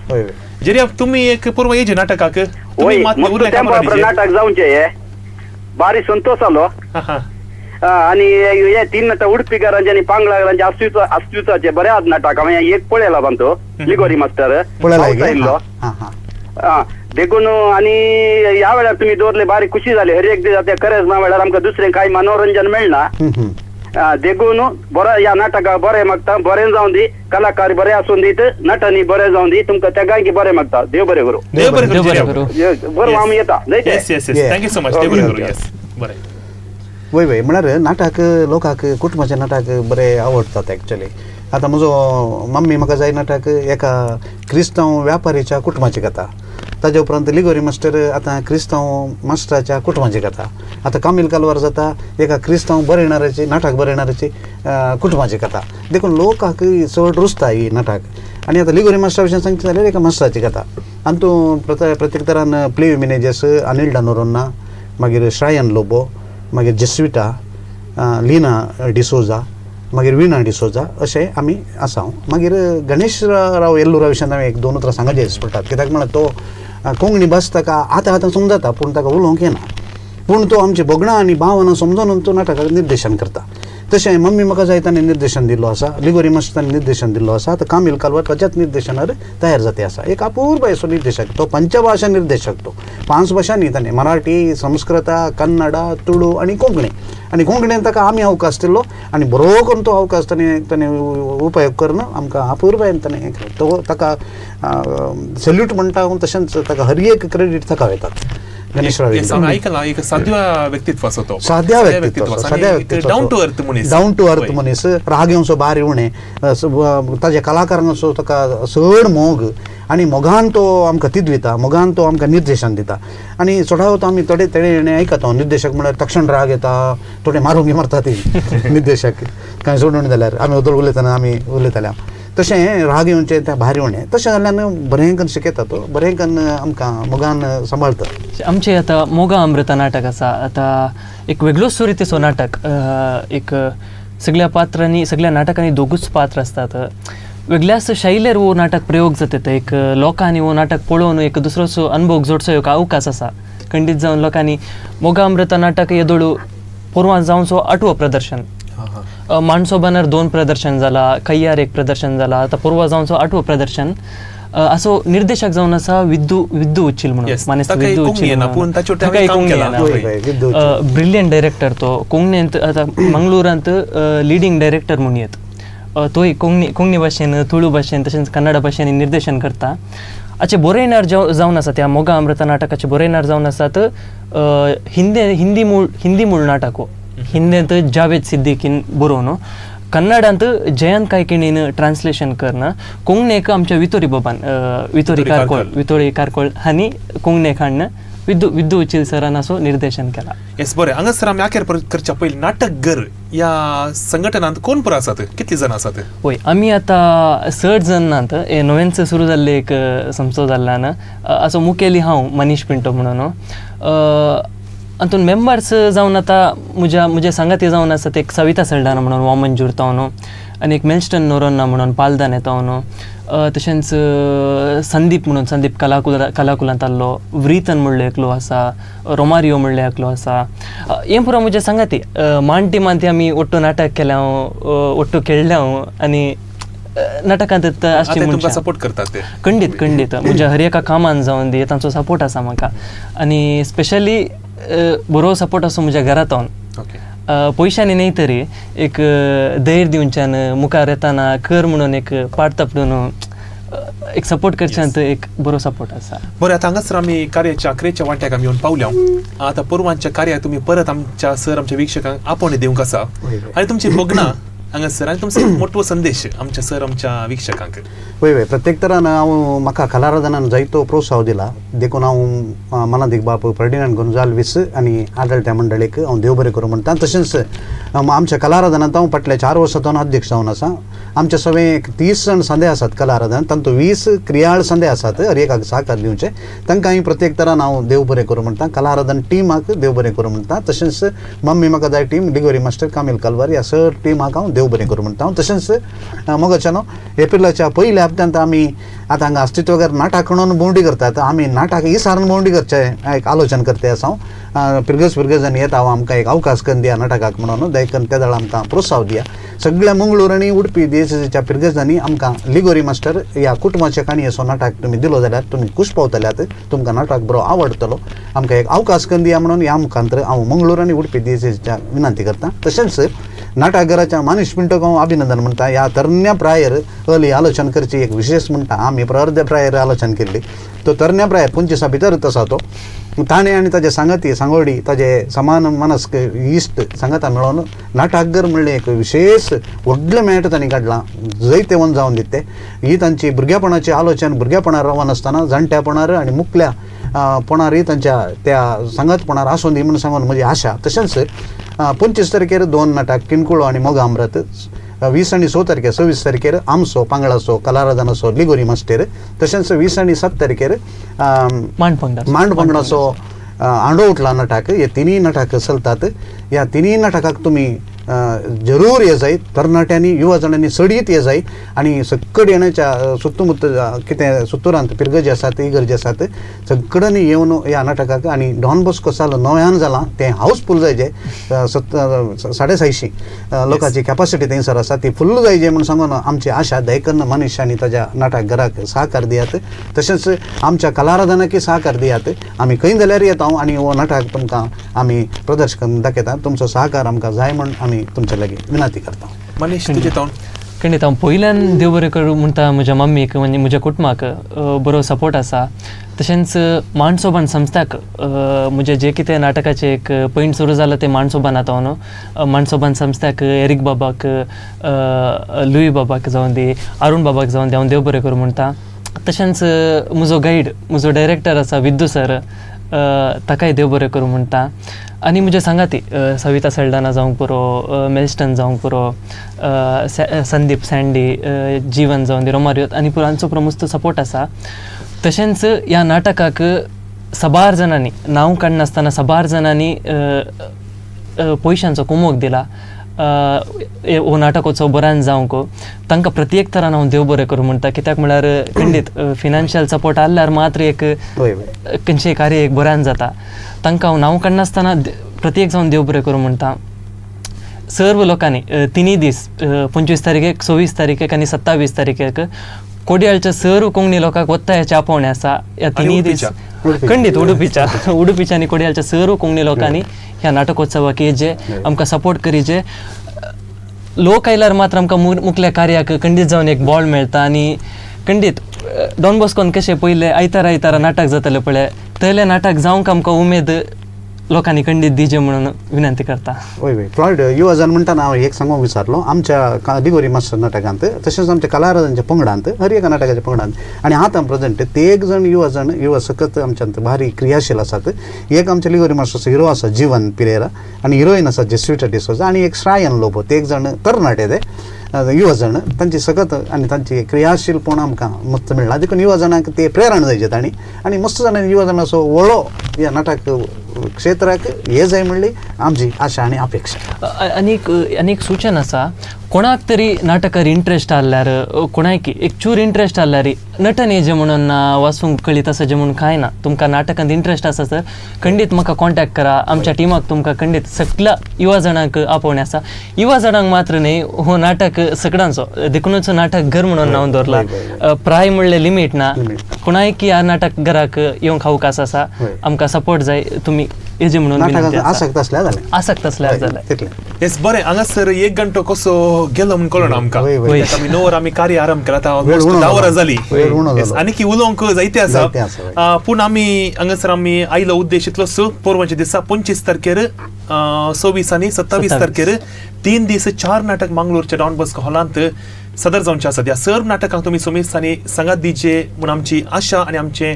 जेरी आप तुमी एक पूर्व येजे नाटकाक नाटक जावचें हे बारी संतोष जालो. आनी हे 3 नाटक उडपीकारांचे आनी पांगलाकारांचे अस्तित्वाचे बरे आहात नाटक हांवें एक पळयला तो लिगोरी मास्टर आयिल्लो देखून. आनी ह्या वेळार तुमी दवरले बारी खुशी जाली. हर एक दीस आतां करेज ना वेळार आमकां दुसरें कांय मनोरंजन मेळना देखून बरो ह्या नाटकाक बरें मागता. बरें जावं दी, कलाकार बरे आसून दीत, नटनी बरें जावं दी, तुमकां तेगांय बरें मागता. देव बरें करूं. देव बरें करूं. बरें आमी येता. Yes yes yes thank you so much. देव बरें करूं. येस बरें. वय वय म्हळ्यार नाटक लोकांक कुटुंबाचें नाटक बरें आवडटात एक्चुअली. आतां म्हजो मम्मी म्हाका जाय नाटक एका क्रिस्तांव व्यापारीच्या कुटुंबाची कथा, ताज्या उपरांत लिगोरी मास्टर आतां क्रिस्तांव मास्टराच्या कुटुंबाची कथा, आतां कामील कालवार जाता एका क्रिस्तांव बरयणाराची नाटक बरयणाराची कुटुंबाची कथा. देखून लोकांक चड रुचता ही नाटक. आनी आतां लिगोरी मास्टरा विशीं सांगता जाल्यार एका मास्टराची कथा आनी तूं प्रत्येक तरान प्लेव मिनेजस अनिल डानोरोन्ना, मागीर श्रायन लोबो, मागीर जेस्विटा, लीना डिसोजा, मागीर वीणा डिसोजा अशें आमी आसा. मागीर गणेश राव येल्लुरा विशयान हांवें एक दोन उतरां सांगचे पडटात, कित्याक म्हळ्यार तो कोंकणी भास ताका आतां आतां समजता पूण ताका उलोवंक येना, पूण तो आमची भोगणां आनी भावना समजून तो नाटकाक निर्देशन करता. तशें मम्मी म्हाका जाय ताणें निर्देशन दिल्लो आसा, लिगोरी मास्टर ताणें निर्देशन दिल्लो आसा. आतां कामील कालवार ताच्याच निर्देशनार तयार जाते आसा. एक अपूर्व असो निर्देशक तो, पंचभाशा निर्देशक तो, 5 भाशांनी ताणें मराठी, संस्कृत, कन्नडा, तुळू आनी कोंकणी. आनी कोंकणीन ताका आमी अवकाश दिल्लो आनी बरो करून तो अवकाश ताणें ताणें उपयोग करून आमकां अपुर्बायेन ताणें तो ताका सॅल्यूट म्हणटा हांव, तशेंच ताका हर एक क्रेडीट ताका वेतात. आयकलां एक साद्या व्यक्तित्व आसा तो, साद्या व्यक्तित्व, साद्या व्यक्तित्व, डावन टू अर्थ मनीस, डावन टू अर्थ मनीस, राग येवचो भारी उणें, ताज्या कलाकारांचो ताका चड मोग आनी मोगान तो आमकां तिदविता, मोगान तो आमकां निर्देशन दिता. आनी चडावत आमी थोडे तेणे आयकता निर्देशक म्हळ्यार तक्षण राग येता, थोडे मारूंक मारता ती निर्देशक कांय सोडून जाल्यार आमी उदळ उलयतना आमी उलयताले तशें राग येवचें तें भारी उणें. तशें जाल्यान बरें करून शिकयता तो, बरें करून आमकां मोगान सांबाळता. आमचें आतां मोगा अमृता नाटक आसा, आतां एक वेगळोच रितीचो नाटक, एक सगळ्या पात्रांनी सगळ्या नाटकांनी दोगूच पात्र आसतात, वेगळ्याच शैलेर हो नाटक प्रयोग जाता. एक लोकांनी हो नाटक पळोवन एक दुसरोचो अनुभव जोडचो एक अवकाश आसा. खंडीत जावन लोकांनी मोगा अमृता नाटक येदोळू पोरवां जावचो 8वो प्रदर्शन, माणसोबानार 2 प्रदर्शन जाला, खय्यार 1 प्रदर्शन जाला, आतां पोरवा जावचो 8वो प्रदर्शन. असो निर्देशक जावन आसा विद्दू विद्दू उच्चिल म्हणून, मानेस्त विद्दू उच्चिल, ब्रिलियंट डायरेक्टर तो. कोंकणींत आतां मंगळुरांत लिडींग डायरेक्टर म्हणून येत तोय कोंकणी कोंकणी भाशेन, तुळू भाशेन तशेंच कन्नडा भाशेन निर्देशन करता. आचे बरयणार जावन आसा त्या मोगा अमृता नाटकाचे बरयणार जावन आसात हिंदी मूळ, हिंदी मूळ नाटक हो हिंदींत जावेद सिद्दीकीन बरोवन, कन्नडांत जयंत कायकिणीन ट्रान्सलेशन करना, कोंकणीक आमच्या वितोरी बाबान वितोरी कारकोळ, वितोरी कारकोळ हांणी कोंकणीक हाडून विद्दू विद्दू उचिल सरान असो निर्देशन केला. येस बरें, हांगासर आमी आखेर करच्या पयलीं नाटकघर ह्या संघटनांत कोण पुरो आसात, कितली जाणां आसात? वय आमी आतां 60 जण नात, हे नव्यानच सुरू जाल्ले एक संस्था जाल्ल्यान असो मुखेली हांव मनीष पिंटो म्हणून. हातून मेंबर्स जावन आतां म्हज्या म्हज्या सांगाती जावन आसा ते एक सविता सल्डाना म्हणून वामन जुरतावनो, आनी एक मेल्स्टन नोरोन्ना म्हणून पालदान येतावनो, तशेंच संदीप म्हणून संदीप कलाकुलांत आहलो, व्रीतन म्हणलो एकलो आसा, रोमारियो म्हणलो एकलो आसा. हें पुरो म्हज्या सांगाती मान टिमान आमी ओट्टू नाटक केलें हांव, ओट्टू खेळ्ळें हांव आनी नाटकांत आसचे सपोर्ट करतात ते खंडीत खंडीत म्हज्या हर एका कामान जावन दी तांचो सपोर्ट आसा म्हाका. आनी स्पेशली बरो सपोर्ट आसो म्हज्या घरांत, पयशांनी न्हय तरी एक धैर्य दिवच्यान मुखार येताना कर म्हणून एक पाट थापडून एक सपोर्ट करच्यान एक बरो सपोर्ट आसा. बरें, आतां हांगासर आमी कार्याच्या अखेरच्या वांट्याक आमी येवन पावल्या. आतां पोरवांच्या कार्याक तुमी परत आमच्या सर आमच्या वीक्षकांक आपोवणें दिवंक आसा आनी तुमची भोगणां हांगासर आनी तुमचो मोटो संदेश आमच्या सर आमच्या वीक्षकांक. वय वय, प्रत्येक तरान हांव म्हाका कलाराधनान जायतो प्रोत्साह दिला देखून हांव मनादीक बाप फर्डिनांड गोंजाल्वीस आनी आडळत्या मंडळीक हांव देव बरें करूं म्हणटा. तशेंच आमच्या कलाराधनांत हांव फाटल्या 4 वर्सां अध्यक्ष जावन आसा. आमचे सगळे एक 30 जाण संदे आसात कलाराधन, तांतूं 20 क्रियाळ संदे आसात हर एकाक साकार दिवचे, तांकां हांवें प्रत्येक तरान हांव देव बरें करूं म्हणटा. कलाराधन टिमाक देव बरें करूं म्हणटा. तशेंच मम्मी म्हाका जाय team, Liguori master, Camille Kalwar ह्या सर टिमाक हांव देव बरें करूं म्हणटा. तशेंच मोगाच्यानो एप्रिलाच्या पयल्या हप्त्यांत आमी आतां हांगा अस्तित्वगर नाटक म्हणून भोंवडी करतात, आमी नाटक इसारून भोंवडी करचें एक आलोचन करते आसा. हांव पिरगज पिरगजांनी येता हांव आमकां एक अवकाश करून दिया नाटकाक म्हणून देखून त्या वेळार आमकां प्रोत्साह दिया. सगळ्या मंगळूर आनी उडपी देशाच्या पिरगजांनी आमकां लिगोरी मास्टर ह्या कुटुंबाच्या काणयेचो नाटक तुमी दिलो जाल्यार तुमी खूश पावतल्यात, तुमकां नाटक बरो आवडटलो, आमकां एक अवकाश करून दिया म्हणून ह्या मुखांतर हांव मंगळूर आनी उडपी देशाच्या विनंती करता. तशेंच नाटकघराच्या मानीश पिंटोक हांव अभिनंदन म्हणटा. ह्या तरण्या प्रायर अर्ली आलोचन करची एक विशेष म्हणटा. आमी अर्दे प्रायर आलोचन केल्ली तो तरण्या प्रायर 25 भितरच आसा तो ताणें आनी ताजे सांगाती सांगोडी ताजे समान मनस्क इश्ट सांगाता मेळोन नाटकघर म्हणलें एक विशेष व्हडलें मेट तांणी काडलां जैतेवन जावन दिता. ही तांची भुरगेपणाची आलोचन भुरगेपणार रावनासतना जाणट्यापणार आनी मुकल्या पणारय तांच्या त्या सांगातपणार आसून दी म्हणून सांगून म्हजी आशा. तशेंच 25 तारखेर 2 नाटक किणकुळो आनी मोगामृत, 20 आनी 6 तारखेर 26 तारखेर आमसो पांगळाचो कलाराधनाचो लिगोरी मास्टर, तशेंच 20 आनी 7 तारखेर मांडपंगडाचो आंडो उठला नाटक. हे तिनूय नाटक चलतात. ह्या तिनूय नाटकाक तुमी जरूर ये जाय. तरणाट्यांनी युवा जाणांनी सडीत ये जाय आनी सक्कड येण्याच्या सुत्तुमुत्त कितें सुत्तुरांत पिरगजी आसात इगर्जी आसात सगळ्यांनी येवन ह्या नाटकाक. आनी डॉन बॉस्को साल नव्यान जालां तें हावसफूल जायचे 750 लोकांची कॅपासिटी थंयसर आसा ती फुल्ल जायचे म्हूण सांगून आमची आशा. दयकन्न मनीश आनी ताज्या नाटक घराक सहकार दियात, तशेंच आमच्या कलाराधनाकय सहकार दियात. आमी खंय जाल्यार येता आनी हो नाटक तुमकां आमी प्रदर्शन दाखयता. तुमचो सहकार आमकां जाय म्हूण आमी तुमच्या लागीं विनंती करता. मनीश तुजें तोंड खंडीत हांव पयल्यान देव बरें करूं म्हणटा म्हज्या मम्मीक म्हणजे म्हज्या कुटुंबाक बरो सपोर्ट आसा. तशेंच मांडसोबान संस्थाक म्हजें जें कितें नाटकाचें एक पैण सुरू जालां तें मांडसोबानात हांव न्हू मांडसोबान संस्थाक एरीक बाबाक लुई बाबाक जावन दी अरुण बाबाक जावन दी हांव देव बरें करूं म्हणटा. तशेंच म्हजो गायड म्हजो डायरेक्टर आसा विद्दू सर ताकाय देव बरें करूं म्हणटा. आनी म्हजे सांगाती सविता सल्डाना जावंक पुरो, मेल्स्टन जावंक पुरो, संदीप सँडी, जीवन जावन दी, रोमारियो आनी पुरो हांचो पुरो मस्त सपोर्ट आसा. तशेंच ह्या नाटकाक साबार जाणांनी नांव काडनासतना साबार जाणांनी पयशांचो कुमोक दिला हो नाटकोत्सव बऱ्यान जावंक. तांकां प्रत्येक तरान हांव देव बरें करूं म्हणटा. कित्याक म्हळ्यार खंडीत फिनान्शियल सपोर्ट आहल्यार मात्र एक खंयचें कार्य एक बऱ्यान जाता. तांकां हांव नांव काडनासतना प्रत्येक जावन देव बरें करूं म्हणटा. सर्व लोकांनी तिनूय दीस 25 तारखेक 26 तारखेक आनी 27 तारखेक कोडयाळच्या सर्व कोंकणी लोकांक वत्तायाचें आपोवणें आसा. ह्या तिनूय दीस खंडीत उडुपीच्या उडुपीच्या आनी कोडयाळच्या सर्व कोंकणी लोकांनी ह्या नाटकोत्सवाक येजे, आमकां सपोर्ट करीजे. लोक आयल्यार मात्र आमकां मुखल्या कार्याक खंडीत जावन एक बॉल मेळटा. आनी खंडीत डॉन बॉस्कोन कशें पयलें आयतारा आयतारा नाटक जातालें पळय तयलें नाटक जावंक आमकां उमेद लोकांनी खंडीत दिजे म्हणून विनंती करता. हय हय फ्लॉयड युवा जाण म्हणटा हांव एक सांगूंक विचारलो आमच्या दिगोरी मास्टर नाटकांत तशेंच आमच्या कलाराजांच्या पंगडांत हर एका नाटकाच्या पंगडांत आनी आतां प्रेजेंट ते एक जाण युवा जाण युवा सकत आमच्यांत भारी क्रियाशील आसात. एक आमच्या लिगोरी मास्टरचो हिरो आसा जीवन पिरेरा आनी हिरोईन आसा जेस्विटा डिसोजा आनी एक श्रायन लोबो. ते एक जाण तरणाटे ते युवा जाण तांची सकत आनी तांची क्रियाशीलपण आमकां मस्त मेळ्ळा. देखून युवा जाणांक ते प्रेरणा जायचे तांणी आनी मस्त जाणांनी युवा जाणांचो वळो ह्या नाटक क्षेत्राक हे जाय म्हणली आमची आशा आनी अपेक्षा. आनीक आनीक सूचन आसा कोणाक तरी नाटकार इंट्रस्ट आहल्यार कोणाक एक चूर इंट्रस्ट आहल्यार नटन येजे म्हणून ना वाचूंक कळीत आसा जे म्हणून कांय ना. तुमकां नाटकांत इंट्रस्ट आसा सर खंडीत म्हाका कॉन्टॅक्ट करा. आमच्या टिमाक तुमकां खंडीत सगळ्या युवा जाणांक आपोवणें आसा. युवा जाणांक मात्र न्ही हो नाटक सगळ्यांचो देखूनच नाटक घर म्हणून नांव दवरलां. प्राय म्हणलें लिमीट ना, कोणाक ह्या नाटक घराक येवंक अवकाश आसा. आमकां सपोर्ट जाय तुमी येजे म्हणून आसक्त आसल्यार जालें आसक्त आसल्यार जालें. येस बरें हांगासर एक घंटो कसो गेलो म्हूण कळना आमकां. आमी 9 वरां आमी कार्य आरंभ केला आतां ऑलमोस्ट 10 वरां जाली आनी उलोवंक जायते आसा. पूण आमी हांगासर आमी आयलो उद्देश इतलोच पोरवांच्या दिसा 25 तारखेर 26 आनी 27 तारखेर 3 दीस 4 नाटक मंगळूरच्या डॉन बॉस्को हॉलांत सदर जावचे आसात. ह्या सर्व नाटकांक तुमी सुमेस्तांनी सांगात दिवचे म्हूण आमची आशा आनी आमचे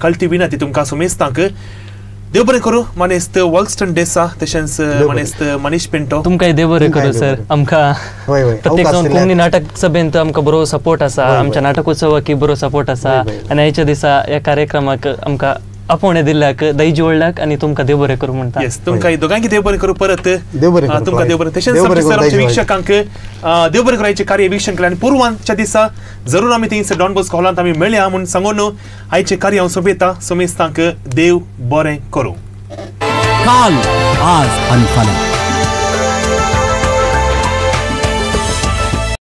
कळटी विनंती तुमकां सुमेस्तांक. देव बरें करूं मानेस्त वॉल्स्टन डेसा तशेंच मानेस्त मनीश पिंटो तुमकांय देव बरें करूं सर. आमकां प्रत्येक जावन कोंकणी नाटक सभेंत आमकां बरो सपोर्ट आसा, आमच्या नाटकोत्सवाक बरो सपोर्ट आसा आनी आयच्या दिसा ह्या कार्यक्रमाक आमकां आपोवणें दिल्ल्याक दायजी व्हडल्याक आनी तुमकां देव बरें करूं म्हणटा. येस तुमकां दोगांयकी देव बरें करूं परत तुमकां देव बरें. तशेंच आमच्या वीक्षकांक देव बरें करूं आयचें कार्य वीक्षण केलें आनी पुर्वांच्या दिसा जरूर आमी थंयसर डॉन बॉस्को हॉलांत आमी मेळया म्हूण सांगून आयचें कार्य हांव सोंपयता. सोमेस्तांक देव बरें करूं. काल आज आनी फाल्यां.